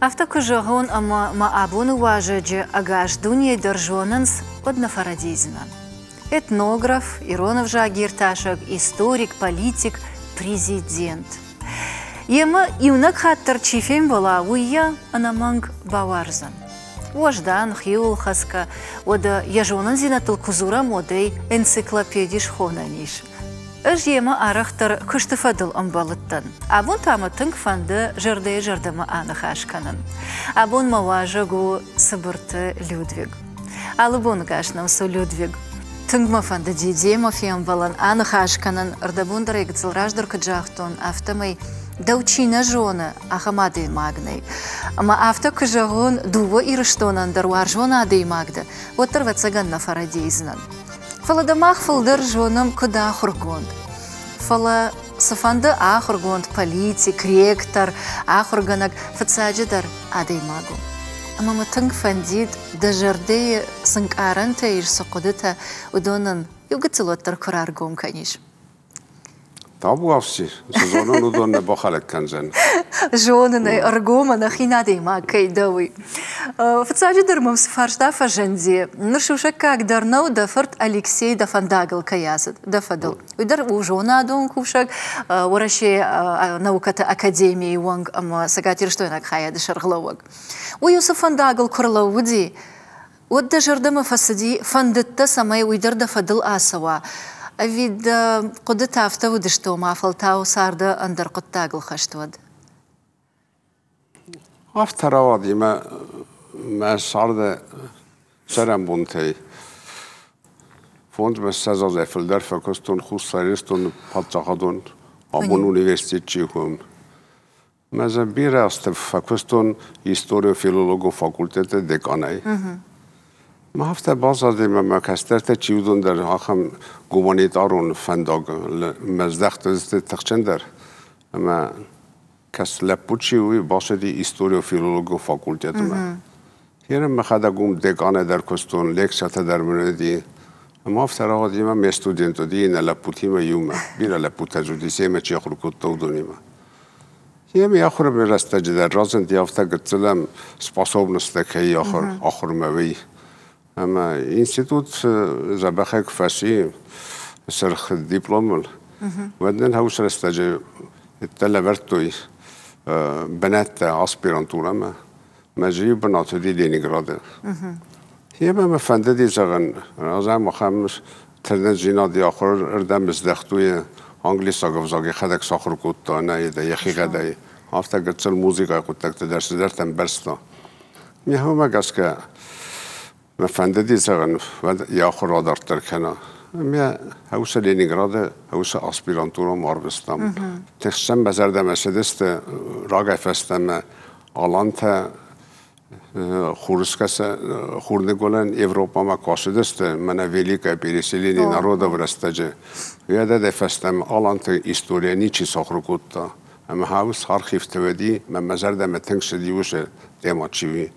Афтӕ куы зӕгъон, ӕмӕ мӕ абоны уазӕджы ӕгас дунейы дӕр зонынц, уӕд нӕ фӕрӕдийдзынӕн. Этнограф, ирон ӕвзагиртасӕг, историк, политик, президент. Йемӕ иунӕг хатт дӕр чи фембӕла, уый йӕ ӕнӕмӕнг бауарздзӕн. Уӕздан, хиуылхӕцгӕ, уӕдӕ йӕ зонындзинӕдтыл куы дзурӕм, уӕд ӕй энциклопеди схонӕн ис. Ӕз йемӕ арӕхдӕр куысты фӕдыл ӕмбӕлыдтӕн. Абон та мӕ тынг фӕнды зӕрдӕйы зӕрдӕмӕ аныхас кӕнын. Абон мӕ уазӕг у Цыбырты Людвиг. Алы боныгас нӕм цу, Людвиг. Тынг мӕ фӕндыди демӕ фембӕлын, аныхас кӕнын. Ӕрдӕбон дӕр ӕй гыццыл раздӕр куыд загътон, афтӕмӕй дӕу чи нӕ зоны, ахӕм адӕймаг нӕй. Ӕмӕ афтӕ куы зӕгъон, дыууӕ Ирыстонӕн дӕр уарзон адӕймаг дӕ, уӕддӕр, ӕвӕццӕгӕн, нӕ фӕрӕдийдзынӕн. Фӕлӕ дӕ мах фылдӕр зонӕм куыд ахуыргонд. Фӕлӕ цыфӕнды ахуыргонд, политик, ректор, ахуыргӕнӕг фыццаджыдӕр адӕймаг у. Ӕмӕ мӕ тынг фӕндид, дӕ зӕрдӕйы цы нкъарӕнтӕ ис, цы хъуыдытӕ, уыдонӕн иу гыццыл уӕддӕр куы раргом кӕнис. Табуафси, цы зонын, уыдон нӕ бахӕлӕг кӕндзӕн. Зонын ӕй, ӕргом ӕнӕхин адӕймаг кӕй дӕ, уый. Фыццаджыдӕр мӕм цы фарста фӕзынди, ныр сусӕггаг дӕр нӕу, дӕ фырт Алексей дӕ фӕндагыл кӕй ацыд, дӕ фӕдыл. Уый дӕр у зонадон кусӕг, Уӕрӕсейы наукӕты академийы уӕнг ӕмӕ цӕгатирыстойнаг хайады сӕргълӕууӕг. Уый уыцы фӕндагыл куы рлӕууыди, Уӕд дӕ зӕрдӕмӕ фӕцыди, фӕндыдтӕ, цӕмӕй уый дӕр дӕ фӕдыл ацӕуа? Ӕви дӕ хъуыдытӕ афтӕ уыдысты, ома фӕлтау царды ӕндӕр хъуыддагыл хӕст уӕд? Афтӕ рауади мӕ мӕ царды цӕрӕнбонтӕй. Фондзмӕ ссӕдз азӕй фылдӕр фӕкуыстон Хуссар Ирыстоны паддзахадон абон университет чи хуынд. Мӕ бирӕ азты фӕкуыстон историо-филологон факультеты деканӕй. Мӕ афтӕ баззади ӕмӕ мӕ кӕстӕртӕ чи уыдон дӕр ахӕм гуманитарон фӕндаг мӕ здӕхтысты тыхджындӕр. Ӕмӕ кӕс лӕппу чи у, уый бацыди историо-филологон факультетмӕ. Ерын мӕхӕдӕг уым деканӕй дӕр куыстон, лекциятӕ дӕр мын уыди. Ӕмӕ афтӕ рауади ӕмӕ ме студент уыди иннӕ лӕппутимӕ иумӕ. Бирӕ лӕппутӕ дзы уыди, семӕ чи ахуыр кодта, уыдонимӕ. Йемӕ ахуыры рӕстӕджы дӕр разынди афтӕ гыццыл ӕм способносттӕ кӕй ахуыр, ахуырмӕ уый. Ӕмӕ институт дзӕбӕхӕй куы фӕци сырх дипломыл, уӕд нын уыцы рӕстӕджы лӕвӕрдтой бынӕттӕ аспирантурӕмӕ. Мӕ зыйы бынат уыди Ленинграды. Йемӕ мӕ фӕндыди зӕгъын, ӕз ахӕм тырнындзинад ахуыр ӕрдӕм здӕхт у англисаг ӕвзаг йӕхӕдӕг сахуыр кодта, нӕ йӕхигъӕдӕй. Афтӕ гыццыл музыкӕйы хъуыддӕгты дӕр цыдӕртӕ ӕмбӕрста. Уымӕ гӕсгӕ мӕ фӕндыди зӕгъын, уӕд йӕ ахуыр адарддӕр кӕна. Ӕмӕ уыцы Ленинграды уыцы аспирантурӕмӕ арвыстам. Тыхсӕн мӕ зӕрдӕмӕ цыдысты рагӕй фӕстӕмӕ алантӕ хурныгуылӕн Европӕмӕ куы ацыдысты, мӕнӕ Великое переселение народов рӕстӕджы, уӕдӕй фӕстӕмӕ аланты историйӕ ничи сахуыр кодта. Ӕмӕ уыцы архивты уыди, мӕ мӕ зӕрдӕмӕ тынг цыди уыцы тема чи уи.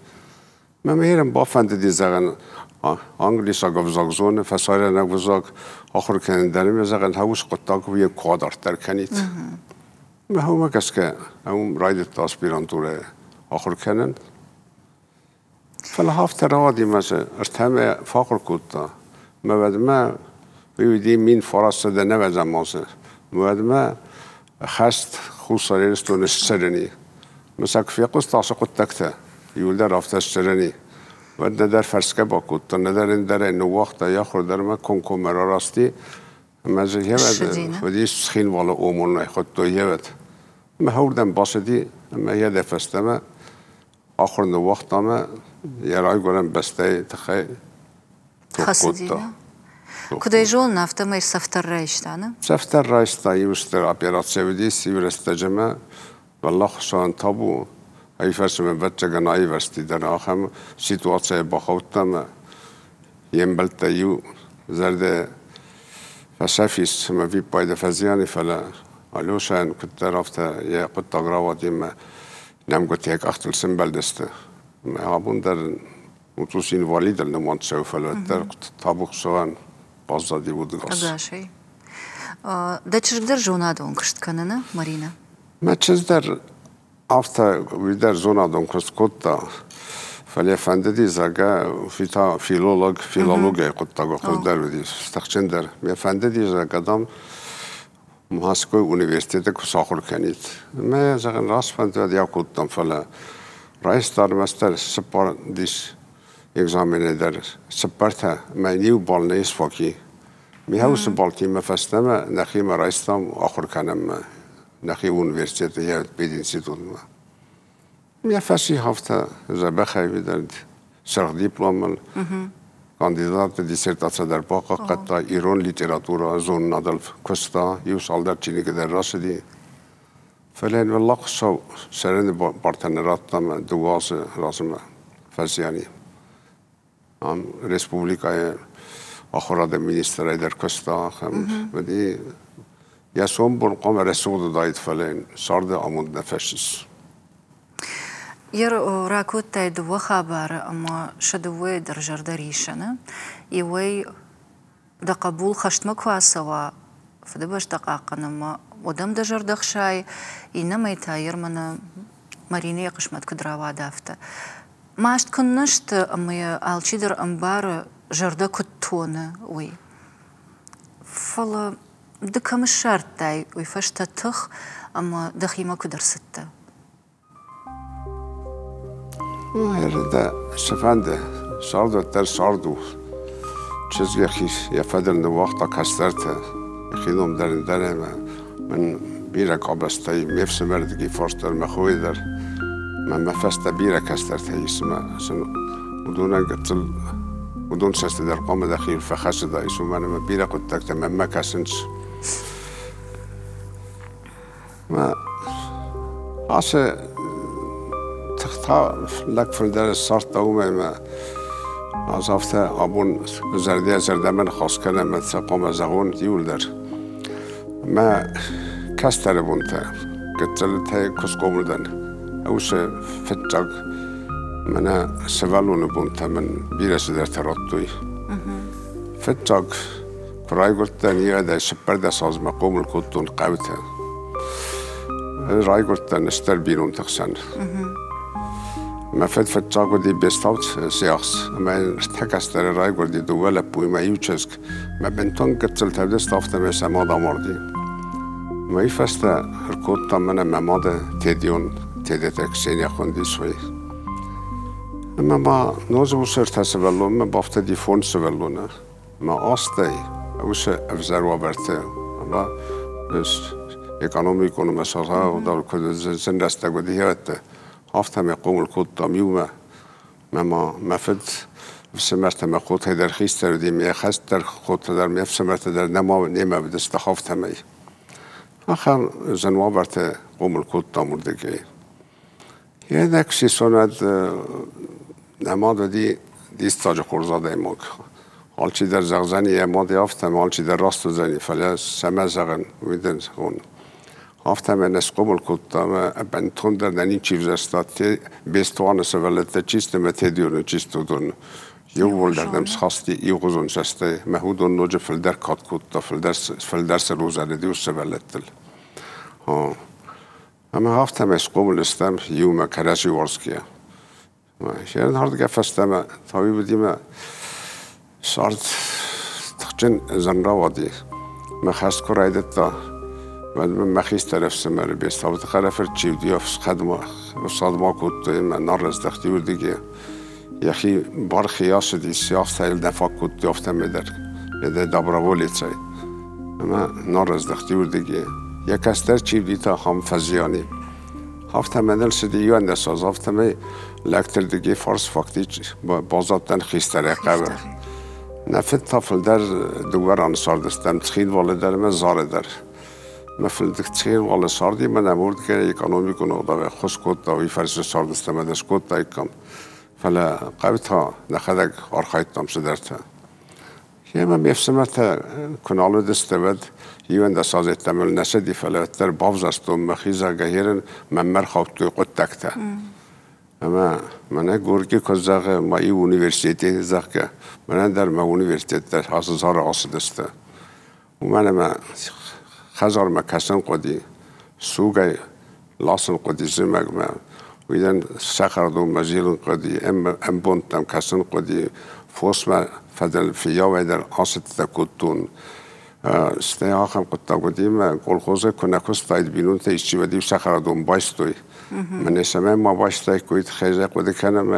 Мӕ мӕ бафӕндыди зӕгъын, англисаг ӕвзаг зоны, фӕсарӕйнаг ӕвзаг ахуыр кӕнын дӕр ӕмӕ зӕгъын, уыцы хъуыддаг уый куы адарддӕр кӕнид. Уымӕ гӕсгӕ уым райдыдта аспирантурӕ ахуыр кӕнын. Фӕлӕ афтӕ рауади мӕ дзы ӕртӕмӕ фӕахуыр кодта. Мӕ уӕдмӕ уый уыди 1900 нӕуӕдзӕм азы. Уӕдмӕ хӕст Хуссар Ирыстоны сцӕрӕни. Мӕ сӕ куы фехъуыста ацы хъуыддӕгтӕ, иуылдӕр афтӕ сцӕрӕни. Уӕд нӕдӕр фӕрсгӕ бакодта, нӕдӕр ӕндӕрӕй ныууагъта йӕ ахуыр дӕр ӕмӕ комкоммӕ рарасти. Ӕмӕ дзы йӕ уыдис Цхинвалы ОМОН-ӕй хуыдтой йӕ Ӕмӕ уырдӕм бацыди ӕмӕ йӕ дӕ фӕстӕмӕ ахуыр ныууагъта ӕмӕ йӕ райгуырӕн бӕстӕйы тыххӕй тох кодта. Куыд ӕй зонын, афтӕмӕй цӕфтӕр райста, нӕ? Цӕфтӕр райста, иу стыр операци уыдис иу рӕстӕджы ӕмӕ Валлах Хуыцауӕн табу, ӕй фӕрцы мӕ ӕвӕццӕгӕн аивӕзти дӕр ахӕм ситуацийӕ бахаудта ӕмӕ йе мбӕлттӕй иу зӕрдӕ фӕсӕфис ӕмӕ виппайды фӕзиан и, фӕлӕ Алешӕйӕн куыддӕр афтӕ йӕ хъуыддаг рауади ӕмӕ нӕмгуытӕ йӕ къӕхтыл сӕмбӕлдысты. Ӕмӕ абон дӕр уыцы инвалидыл нымад цӕуы, фӕлӕ уӕддӕр табу Хуыцауӕн баззади удӕгас. Ӕгасӕй. Дӕ чызг дӕр зонадон куыст кӕны, нӕ, Маринӕ? Мӕ чызг дӕр. Афтӕ уый дӕр зонадон куыст кодта, фӕлӕ фӕндыди, зӕгъгӕ, уый та филолог, филологияйы хъуыддагыл хуыздӕр уыдис, тыхджындӕр. Мӕ фӕндыди, зӕгъгӕ, дам, Мӕскуыйы университеты куы сахуыр кӕнид. Мӕ, зӕгъын, раст фӕндвӕд иӕ кодтам, фӕлӕ райста ӕрмӕстдӕр цыппар дис экзаменӕй дӕр цыппӕртӕ мӕ иу бал нӕ сфаки. Михаусы балтимӕ фӕстӕмӕ нӕхимӕ райстам ахуыр кӕнынмӕ, нӕхи университеты йӕ пединститутмӕ. Йӕ фӕсихӕфтӕ дзӕбӕхӕй уыдӕнт сырх дипломыл, кандидаты диссертаци дӕр бахъахъхъӕдта, ирон литературӕ зонынадыл куыста, иу цалдӕр чиныгы дӕр рацыди. Фӕлӕ йын Уӕллаг Хуыцау цӕрыны бартӕ нӕ радта ӕмӕ дыууӕ азы размӕ фӕзиани. Ам республикӕйы ахуырады министрӕй дӕр куыста ахӕм уыди. Йӕ сомбон хъуамӕ рӕсугъд уыдаид, фӕлӕ йын царды амонд нӕ фӕцис. Йе ракодтай дыууӕ хабары ӕмӕ сӕ дыууӕйы дӕр зӕрдӕ риссыны. Иуӕй дӕ хъӕбул хӕстмӕ куы ацӕуа Фыдыбӕстӕ хъахъхъӕнынмӕ, уӕд ӕм дӕ зӕрдӕ хсайы, иннӕмӕй та йе рмӕны Маринӕйы хъысмӕт куыд рауад, афтӕ. Маст куыннӕ сты ӕмӕ йӕ алчидӕр ӕмбары, зӕрдӕ куыд тоны, уый. Фӕлӕ ды кӕм ссардтай уый фӕстӕ тых ӕмӕ дӕхимӕ куыд ӕрцыдтӕ? Зӕрдӕ цыфӕнды цард уӕддӕр цард у. Чызг йӕхи йӕ фӕдыл ныууагъта кӕстӕртӕ, йӕхи ном дӕр ӕндӕр ӕмӕ мын бирӕ къабӕзтӕй ме фсымӕрдыги фарст дӕр, мӕ хойы дӕр, мӕ мӕ фӕстӕ бирӕ кӕстӕртӕ ис ӕмӕ сын уыдонӕн гыццыл уыдон цӕсты дӕр хъуамӕ дӕхиуыл фӕхӕцыдаис, уымӕн ӕмӕ бирӕ хъуыддӕгтӕ мӕнмӕ кӕсынц. Мӕ ацы тых та лӕг фылдӕр ссардта уымӕй мӕ ӕз афтӕ абон зӕрдӕйӕ зӕрдӕмӕ ныхас кӕнӕм ӕмӕ сӕ хъуамӕ зӕгъон иуылдӕр. Мӕ кӕстӕры бонтӕ гыццылтӕй куы схъомыл дӕн, уыцы фыццаг мӕнӕ сывӕллоны бонтӕ мын бирӕ цыдӕртӕ радтой. Фыццаг Куы райгуырдтӕн, иӕдӕй 14 азмӕ хъомыл кодтон хъӕутӕ. Райгуырдтӕн стыр бинонты хсӕн. Мӕ фыд фыццаг уыди Бестауты сиахс, ӕмӕ ӕртӕ кӕстӕры райгуырди дыууӕ лӕппуимӕ иу чызг. Мӕ бынтон гыццылтӕ уыдысты, афтӕмӕй сӕ мад амарди. Уый фӕстӕ ӕркодта мӕнӕ мӕ мады Тедион, Тедетӕ Ксения хуындис уый. Ӕмӕ ма ноджы уыцы ӕртӕ сывӕллонмӕ бафтыди фондз сывӕллоны. Мӕ азтӕй уыцы ӕвзӕр уавӕрты ӕмӕ экономикон ӕмӕ сӕргъӕвдау куыд зын рӕстӕг уыди ирӕтты, афтӕмӕй хъомыл кодтам иумӕ. Мӕ ма мӕ фыд ӕфсымӕртӕ мӕ хотӕй дӕр хистӕр уыди, ме хӕстдӕр хотӕ дӕр, ме фсымӕртӕ дӕр нӕма немӕ уыдысты афтӕмӕй. Ахӕм зын уавӕрты хъомыл кодтам уырдыгӕй. Йӕ куы нӕ мад уыди диссаджы хорз адӕймаг. Алчидӕр зӕгъдзӕни, йӕ мад афтӕ, алчидӕр раст уыдзӕни, фӕлӕ цӕмӕ зӕгъын, уый дын зӕгъон. Афтӕ мӕ нӕ схъомыл кодта ӕмӕ бынтондӕр нӕ ничи взӕрста, Бестуаны сывӕллӕттӕ чи сты ӕмӕ Тедионы чи сты, уыдон. Иууылдӕр нӕм схасти иугъуызон цӕстӕй, мӕ уыдон ноджы фылдӕр кад кодта, фылдӕр, фылдӕр сыл узӕлыди уыцы сывӕллӕттыл. Ӕмӕ афтӕмӕй схъомыл стӕм иумӕ кӕрӕдзи уарзгӕйӕ. Ардыгӕй фӕстӕмӕ та уый уыди мӕ цард тыхджын зын рауади. Мӕ хӕст куы райдыдта, уӕд мын мӕ хистӕр ӕфсымӕры Бестауты хӕрӕфырт чи уыди, ӕфсадмӕ кодтой ӕмӕ нал раздӕхти уырдыгӕй. Йӕхи бархи ацыдис, афтӕ йыл нӕ фаг кодтой афтӕмӕй дӕр, йӕ доброволецӕй. Ӕмӕ нал раздӕхти уырдыгӕй. Йӕ кӕстӕр чи уыди та ахӕм фӕзиани. Афтӕ мӕныл цыди 11 аз, афтӕмӕй лӕгтырдыгӕй фарс фактически баззадтӕн хистӕрӕй хъӕуы. Нӕ фыд та фылдӕр дыууӕ раны цардыстӕм, Цхинвалы дӕр ӕмӕ Зары дӕр. Мӕ фыд Цхинвалы царди, мӕнӕ уырдыгӕй экономикон ӕгъдауӕй ӕххуыс кодта, уый фӕрцы цардыстӕм ӕмӕ скодтаиккам. Фӕлӕ хъӕуы та нӕхӕдӕг архайдтам цыдӕртӕ. Гъемӕ ме фсымӕртӕ куы нал уыдысты, уӕд 11 азы йеддӕмӕ нӕ цыди, фӕлӕ уӕддӕр бавзӕрстон мӕхи, зӕгъгӕ, ерын мӕнмӕ ӕрхаудтой хъуыддӕгтӕ. Ӕмӕ мӕнӕ Горький куы зӕгъы, мӕ иу университеты, зӕгъгӕ, мӕнӕн дӕр мӕ университет дӕр ацы зары ацыдысты. Уымӕн ӕмӕ хӕдзармӕ кӕсын хъуыди, сугӕй. Ласын хъуыди зымӕгмӕ. Уыйдӕн цӕхӕрадонмӕ зилын хъуыди, ӕмбондтӕм кӕсын хъуыди, фосмӕ фӕдыл фыййауӕй дӕр ацыдтӕ кодтон. Стӕй ахӕм хъуыддаг уыди, мӕ колхозы куы нӕ куыстаид, бинонтӕ исчи уӕд-иу цӕхӕрадон байстой. Мӕнӕ цӕмӕй ма байстаиккой, тыххӕй хъуыды кӕнӕм,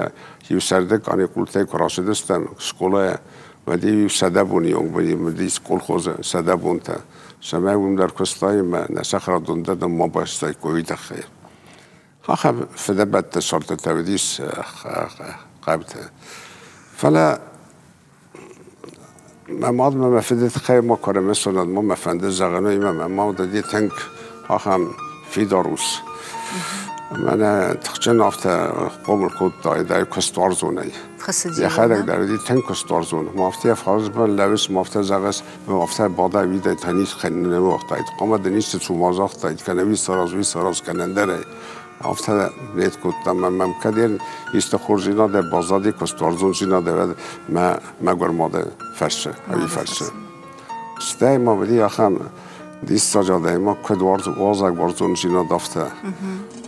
иу сӕрды каникултӕй куы рацыдыстӕм скъолайӕ, уӕд-иу 100 боны онг уыдис колхозы 100 бонтӕ. Цӕмӕй уым дӕр куыстай ӕмӕ нӕ цӕхӕрадон дӕр ма байстаиккой, уый тыххӕй. Ахӕм фыдӕбӕтты сортытӕ уыдис хъӕуты. Фӕлӕ мӕ мад мӕ мӕ фыды тыххӕй ма куы ӕрымысон, ма мӕ фӕнды зӕгъын, уый мӕ мад уыди тынг ахӕм фидар ус. Мӕнӕ тыхджын афтӕ хъомыл кодта, ӕй куыстуарзонӕй. Йӕхӕдӕг дӕр уыди тынг куыстуарзон. Ма афтӕ йӕ фарсмӕ лӕууыс, ма афтӕ зӕгъыс, афтӕ бада уидӕй та ницы кӕнын уагътаид. Хъуамӕ дын исты цума загътаид, кӕнӕ уый сараз, уый сараз, кӕнӕ ӕндӕрӕй. Афтӕ нет кодта, мӕ мӕм кӕд исты хорздзинадӕй баззади, куыстуарзондзинадӕй, уӕд мӕ мӕгуыр мады фӕрсы, ӕви фӕрсы. Стӕй ма уыди ахӕм диссаджы адӕймаг, куыд уазӕг уарзондзинад, афтӕ.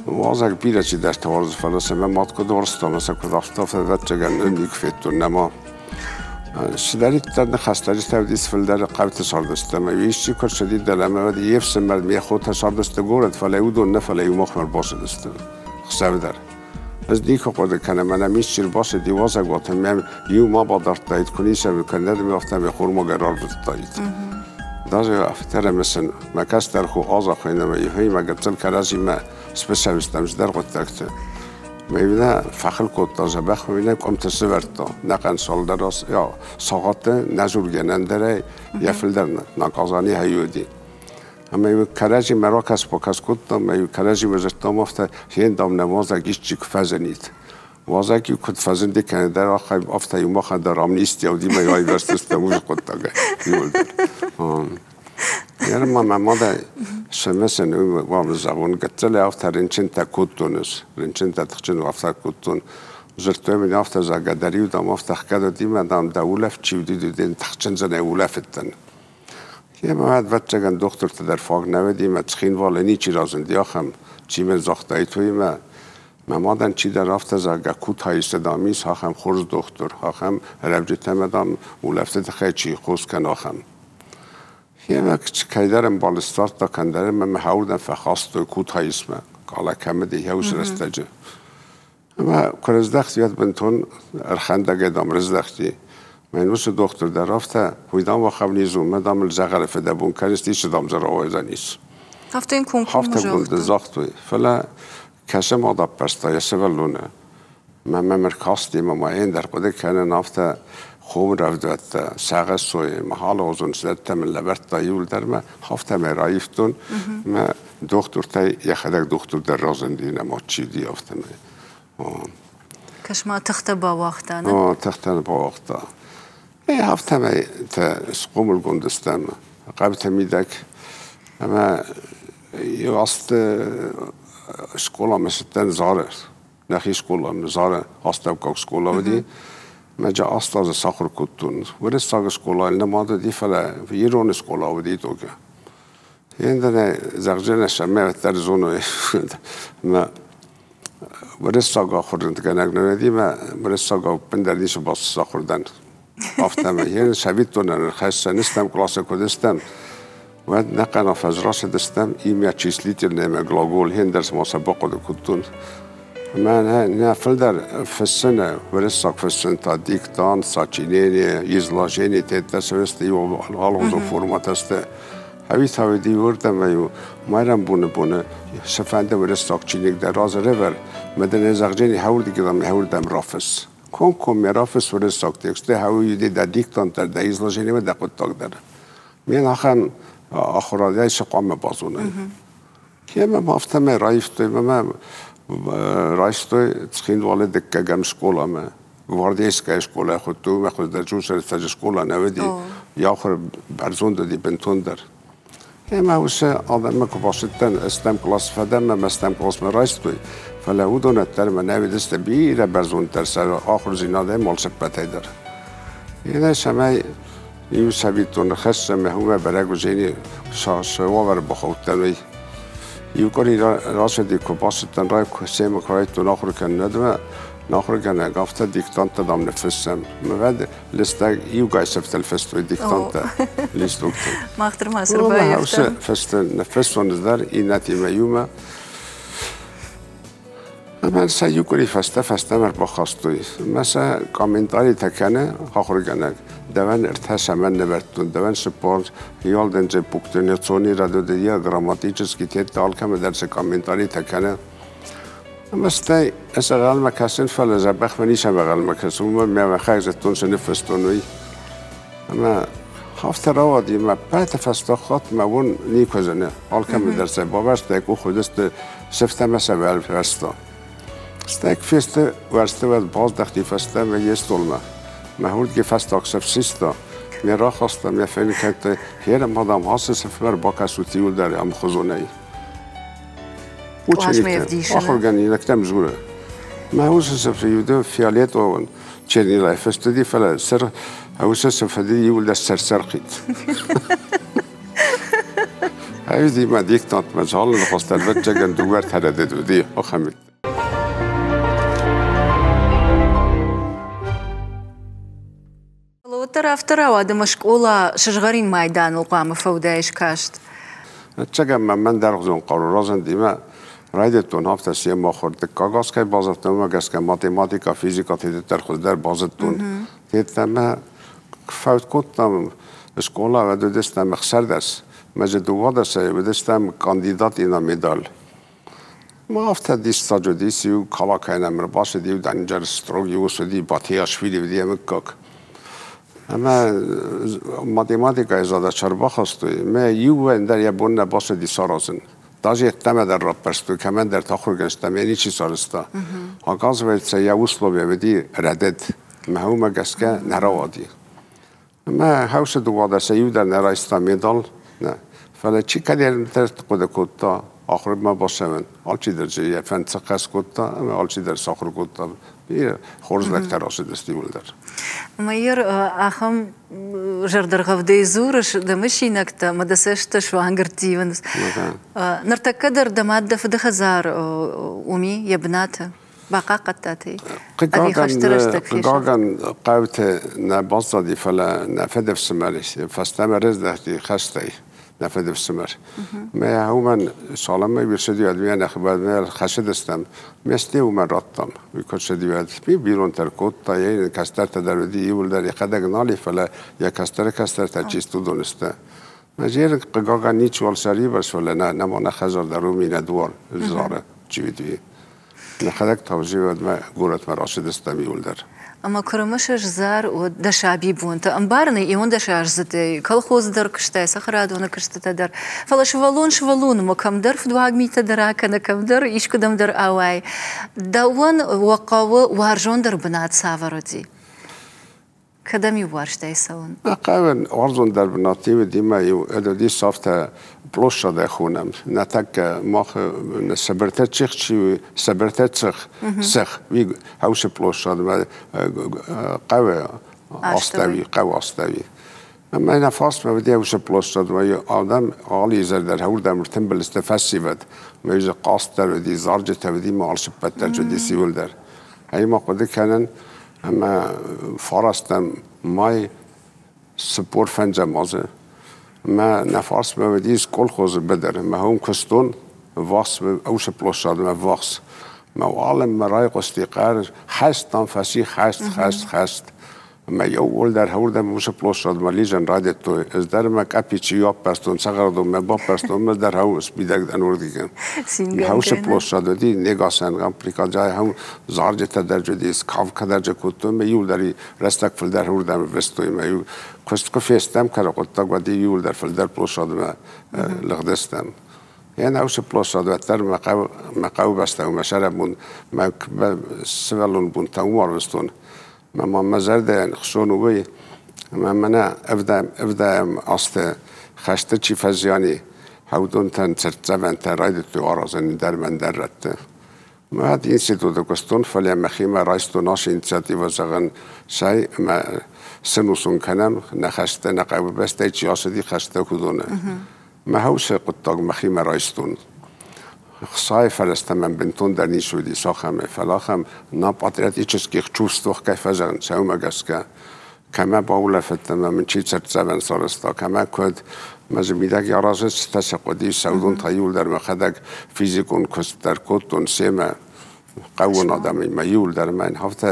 Уазӕг бирӕ чидӕртӕ уарзы, фӕлӕ сӕ мӕ мад куыд уарзта ӕмӕ сӕ куыд афтӕ, ӕвӕццӕгӕн, никуы федтон нӕма. Цыдӕриддӕр ныхӕстӕджытӕ уыдис фылдӕр хъӕуты цардысты ӕмӕ исчи куы рцыди дӕлӕмӕ, уӕд йе фсымӕр, ме хотӕ цардысты горӕт, фӕлӕ уыдон нӕ, фӕлӕ иу махмӕ ӕрбацыдысты хсӕв дӕр. Ӕз никуы хъуыды кӕнын, мӕнӕ исчи ӕрбацыди уазӕгуаты, мӕм иу ма бадардтаид, куы ницӕмӕ кӕнӕд, ӕмӕ афтӕ мӕ хормагӕй рарвыдтаид. Даже афтӕ ӕрымысын, мӕ кӕстӕр хо Аза хуыйны ӕмӕ йӕхимӕ гыццыл кӕрӕдзимӕ специалисттӕм цыдӕр хъуыддӕгты. Мӕ фӕхыл кодта дзӕбӕх, мӕ къуымты сывӕрдта. Нӕхъӕн цалдӕр сахаты нӕ дзургӕ ӕндӕрӕй, йӕ фылдӕр наказани хӕйуди. Ӕмӕ кӕрӕдзимӕ ракӕс-бакӕс кодтам, ӕмӕ кӕрӕдзимӕ дзырдтам афтӕ, фендам нӕ уазӕг исчи куы фӕзынид. Уазӕг-иу куыд фӕзынди кӕнӕдӕр афтӕ-иу махӕн дӕр амнистия уыди, мӕ аивӕрзтыстӕм уыцы хъуыддагӕй иуылдӕр. Ма мӕ мадӕ сӕмӕсӕн зӕгъон, гыццылӕй афтӕ рынчынтӕ кодтон ӕз, рынчынтӕ тыхджын афтӕ кодтон. Дзырдтой мын афтӕ, зӕгъгӕ, дӕр-иу, дам, афтӕ хгӕд уыди мӕ, дам, дӕ улӕфт чи уыди, дын тыхджындзынӕй улӕфыдтӕн. Ӕмӕ ӕвӕццӕгӕн дохтыртӕ дӕр фаг нӕ уыди мӕ Цхинвалы ничи разынди ахӕм, чи мын загътаид, уый мӕ мӕ мадӕн чидӕр афтӕ, зӕгъгӕ, Кутаисы, дам, ис ахӕм хорз дохтыр, ахӕм рӕвджытӕ мӕ, дам, улӕфты тыххӕй чи хос кӕны, ахӕм. Ӕмӕ кӕйдӕр ӕмбал ссардта кӕндӕр ӕмӕ мӕ хауырдӕм фӕхастой Кутаисмӕ, Калакӕмӕ уыцы рӕстӕджы. Ӕмӕ куы рыздӕхти, уӕд бынтон ӕрхӕндӕгӕй, дам, рыздӕхти. Мӕн уыцы дохтыр дӕр афтӕ, уый, дам, ахӕм низ у, мӕ, дам, ыл дзӕгъӕлы фыдӕбон кӕныс, ницы, дам, дзы рауайдзӕнис. Афтӕ йын комкоммӕ загъта. Загътой. Фӕлӕ кӕсы мад аппӕрста йӕ сывӕллоны. Мӕ мӕм ӕркасти ӕмӕ ма ӕндӕр хъуыды кӕнын афтӕ хом рӕвдуӕттӕ, сагъӕссой, махалозон цыдӕртӕ мын лӕвӕрдта иуылдӕр мӕ, афтӕ мӕ раивтон. Мӕ дохтыртӕй йӕхӕдӕг дохтыр дӕр разынди, нӕма чи уыди, афтӕмӕй. Кӕс-ма, тыхтӕ бауагъта, нӕ? О, тыхтӕ бауагъта. Афтӕмӕй схъомылгонд стӕм хъӕуты мидӕг ӕмӕ иу азты скъоламӕ цыдтӕн Зары, нӕхи скъоламӕ, Зары астӕуккаг скъола уыди. Мӕ 8 азы сахуыр кодтон. Уырыссаг скъола нымад уыди, фӕлӕ ирон скъола уыди тогы. Ендӕр зӕгъдзӕнӕ сӕ мӕ зоной. Мӕ уырыссаг ахуыргӕнӕг нӕ уыди, мӕ уырыссагау ӕппындӕр ницы сахуыр дӕн. Афтӕмӕй йе цӕвиттонӕн ӕрхӕссӕн стӕм къласы куыд стӕм, уӕд нӕхъӕн афӕдз рацыдыстӕм имя числительное ӕмӕ глагол хендӕр цыма сӕ бахъуыды кодтон. Мӕ нӕ фылдӕр фыссыны, уырыссаг фыссын та диктант, сочинение, изложение теттӕ сты алыгъуызон формӕтӕ сты. Ӕви та уыди уырдӕм майрӕмбоны боны цыфӕнды уырыссаг чиныг дӕр разӕрӕвӕр, мӕ дын ӕй зӕгъдзӕни хӕуырдыгӕм хӕуырдӕм рафысс. Комкоммӕ рафысс уырыссаг тексты, хӕуы дӕ диктант дӕр, дӕ изложение дӕ хъуыддаг дӕр. Мен ахӕм ахуырадӕй цы хъуамӕ базонай? Ӕмӕ ма афтӕмӕй раивтой мӕ райстой Цхинвалы дыккӕгӕм скъоламӕ. Гвардейская школа хуыдтой, мӕ хуыздӕр рӕстӕджы скъола нӕ уыди, йӕ ахуыр бӕрзонд уыди бынтондӕр. Ӕмӕ уыцы адӕммӕ куы бацыдтӕн, ӕстӕм кълас фӕдӕн ӕмӕ ӕстӕм къласмӕ райстой, фӕлӕ уыдон ӕддӕр мӕ нӕ уыдысты бирӕ бӕрзонддӕр сӕ ахуырдзинадӕй алцыппӕтӕй дӕр. Иннӕ цӕмӕй иу цӕвиттон ӕрхӕссӕм, ӕмӕ уымӕ бӕрӕг уыдзӕни, цы уавӕры бахаудтӕн, уый. Иу къуыри рацыди, куы бацыдтӕн рай, семӕ куы райдыдтон ахуыр кӕнын, ахуыргӕнӕг афтӕ диктанттӕ, дам, ныффыссӕм. Мӕ листӕг иугай сыфтыл фыстой диктанттӕ листоктыл. Мах дӕр ма цы рбаййӕфтам. Фысты ныффыссон дӕр иннӕтимӕ иумӕ. Ӕмӕ сӕ иу къуыри фӕстӕ фӕстӕмӕ ӕрбахастой. Мӕ сӕ комментаритӕ кӕны ахуыргӕнӕг. Дӕуӕн ӕртӕ сӕмӕн нывӕрдтон, дӕуӕн цыппор, ялдӕнджы пунктуационный радодия, грамматический тетты алкӕмӕ дӕр сӕ комментаритӕ кӕны. Ӕмӕ стӕй ӕз ӕгъӕлмӕ кӕсын, фӕлӕ дзӕбӕхмӕ ницӕмӕ ӕгъӕлмӕ кӕсын, уымӕн мӕ мӕхӕг зыдтон, цы ныффыстон, уый. Ӕмӕ афтӕ рауади, мӕ пӕты фӕстаг хатт мӕ бон никуы зыны. Алкӕмӕ дӕр сӕ бавӕрдта, къух уыдысты сыфтӕ мӕ сӕ уӕлфӕрста. Стӕг фесты уӕрсты уӕд баздӕхти фӕстӕмӕ йе столмӕ. Мӕ хурдги фӕстаг сыф систа, ме рахаста, ме фенкӕдта, херӕ мадам ацы сыфмӕ рбакӕсут иуылдӕр ӕмхуызонӕй. Учениктӕ, ахуыргӕнинӕгтӕм дзуры. Мӕ уыцы сыфы иу фиолетовон чернилӕй фыст уыди, фӕлӕ сыр уыцы сыфы иуылдӕр сӕр-сӕрхид. Ӕви мӕ диктантмӕ залы ныхӕстӕ ӕвӕццӕгӕн дыууӕ рӕдыд уыди, ахӕм. Фӕлӕ уӕддӕр афтӕ рауад, ӕмӕ скъола сызгъӕрин майданыл хъуамӕ фӕудӕй скаст. Ӕцӕгӕн мӕ мӕн дӕргъдзон хъару разынди мӕ райдыдтон афтӕ семӕ ахуыр. Дыккаг аз кӕй базыдтон, уымӕ гӕсгӕ математикӕ, физикӕ теддӕр хуыздӕр базыдтон. Тедтӕ фӕуд кодтам скъола, уӕд уыдыстӕм 16, мӕ дзы 12-ӕй уыдыстӕм кандидат и на медаль. Ма афтӕ диссаджы уыдис, иу Калакӕй нӕм ӕрбацыд, иу дӕнджер строгий ус уыди, Батиашвили уыди йӕ мыггаг. Ӕмӕ математикӕйы задача ӕрбахастой, мӕ иу ӕндӕр йӕ бон нӕ бацыди саразын. Даже йеддӕмӕ дӕр раппӕрстой, кӕмӕндӕр ахуыргӕнджытӕм йӕ ничи сарӕзта. Оказывается, йӕ условия уыди рӕдыд, мӕ уымӕ гӕсгӕ нӕ рауади. Мӕ хӕусы 12-ӕй иу дӕр нӕ райста медал, нӕ. Фӕлӕ чи кӕддӕр хъуыды кодта ахуырмӕ бацӕуын, алчидӕр дзы йӕ фӕнд сӕххӕст кодта ӕмӕ алчидӕр сахуыр кодта. Бирӕ хорз лӕгтӕ рацыдысты иуылдӕр. Майор, ахӕм зӕрдӕргъӕвдӕй дзурыс дӕ мысинӕгтӕ ӕмӕ дӕ цӕстытӕ суанг ӕрттивынц. Ныртӕккӕ дӕр дӕ мад дӕ фыды хӕдзар уым и, йӕ бынаты? Бахъахъхъӕдтат ӕй? Ӕви хӕсты рӕстӕг фесӕфт? Хъыгагӕн, хъӕуты нӕ баззади, фӕлӕ нӕ фыдыфсымӕр фӕстӕмӕ рыздӕхти хӕстӕй, нӕ фыдыфсымӕр. Мӕ уымӕн цалынмӕ уырсыди, уӕд ме нӕхибармӕ хӕцыдыстӕм, ме сте уымӕн радтам. Уый куы рцыди, уӕд бинонтӕ ркодта, йӕ кӕстӕртӕ дӕр уыди, иуылдӕр йӕхӕдӕг нал и, фӕлӕ йӕ кӕстӕры кӕстӕртӕ чи сты, уыдон сты. Мӕ зерыг, хъыгагӕн, ничиуал сӕрибар, фӕлӕ нӕма нӕ хӕдзар дӕр уым и, нӕ дуар зары чи уыди. Нӕхӕдӕг та уӕдмӕ горӕтмӕ рацыдыстӕм иуылдӕр. Ӕмӕ куы рымысыс зар, уӕд дӕ сабибонты ӕмбарын ӕй, иуӕндӕсаздзыдӕй колхозы дӕр куыстай, цӕхӕрадоны куыстытӕ дӕр. Фӕлӕ сывӕллон сывӕллонмӕ кӕмдӕр фыдуаг митӕ дӕр акӕны, кӕмдӕр искуыдӕмдӕр ауайы. Дӕуӕн уӕ хъӕуы уарзондӕр бынат цавӕр уыди? Кӕдӕм-иу уарзтай цӕуын? Хъӕуӕн уарзондӕр бынат уыди мӕ-иу уыдис афтӕ площадӕй хонӕм. Нӕ тӕккӕ мах Сыбыртӕ чих чи у, Сыбыртӕ цых, цых, уый хъӕусы площадмӕ хъӕуы астӕуи, хъӕуы астӕуи. Ӕмӕ нӕ фарсмӕ уыди уыцы площадмӕ адӕм алы изӕр дӕр уырдӕм ӕртымбыл сты фӕсивӕд. Мӕ дзы хъазт дӕр уыди, зарджытӕ уыди, ма алцыппӕт дӕр уыдис иуылдӕр. Ӕмӕ хъуыды кӕнын, ӕмӕ фарастӕм май 45 азы мӕ нӕ фарсмӕ уыдис колхозы быдыр. Мӕ уым куыстон ввахс уыцы площадмӕ ввахс. Мӕ уалынмӕ райхъуысти хъӕр, хӕст там фӕци, хӕст, хӕст, хӕст. Ӕмӕ иууылдӕр уырдӕм уыцы площадмӕ лидзын райдыдтой. Ӕз дӕр мӕ къӕпичы аппӕрстон, цӕхӕрадонмӕ баппӕрстон, ӕмӕ дӕр хау смидӕг дӕн уырдыгӕй. Уыцы площад уыди негасӕн приказӕй зарджытӕ дӕр уыдис, кавка дӕр кодтой, ӕмӕ иуылдӕр рӕстӕг фылдӕр уырдӕм выстой. Ӕмӕ иу куыст куы фестӕм кӕнӕ хъуыддаг, уӕд иуылдӕр фылдӕр площадмӕ лыгъдыстӕм. Йӕ уыцы площад уӕддӕр мӕ хъӕубӕстӕ мӕ сӕрӕбон, мӕ сывӕллон бонтӕ уым арвыстон. Мӕ ма мӕ зӕрдӕйӕн хсон у уый, ӕмӕ мӕнӕ ӕвдайӕм азты хӕсты чи фӕзиан и, уыдонтӕн цыртдзӕвӕнтӕ райдыдтой аразын ӕндӕр ӕндӕр рӕтты. Мӕ институты куыстон, фӕлӕ мӕхимӕ райстон ацы инициативӕ, зӕгъын, цӕй ӕмӕ сынусон кӕнӕм, нӕ хӕстӕ, нӕ хъӕубӕстӕй чи ацыди хӕсты, уыдоны. Мӕ уыцы хъуыддаг мӕхимӕ райстон. Хцайы фӕрӕзтӕ мӕм бынтондӕр ницы уыдис ахӕмӕй, фӕлӕ ахӕм на патриотических чувствах кӕй фӕзӕгъынц, уымӕ гӕсгӕ кӕмӕ баулӕфыдтӕн ӕмӕ мын чи цыртдзӕвӕн сарӕзта, кӕмӕ куыд, мӕ дзы мидӕг аразын цытӕ цы хъуыди, цӕудон та иуылдӕр мӕхӕдӕг физикон куыст дӕр кодтон семӕ, хъӕууон адӕмимӕ иуылдӕр мӕн афтӕ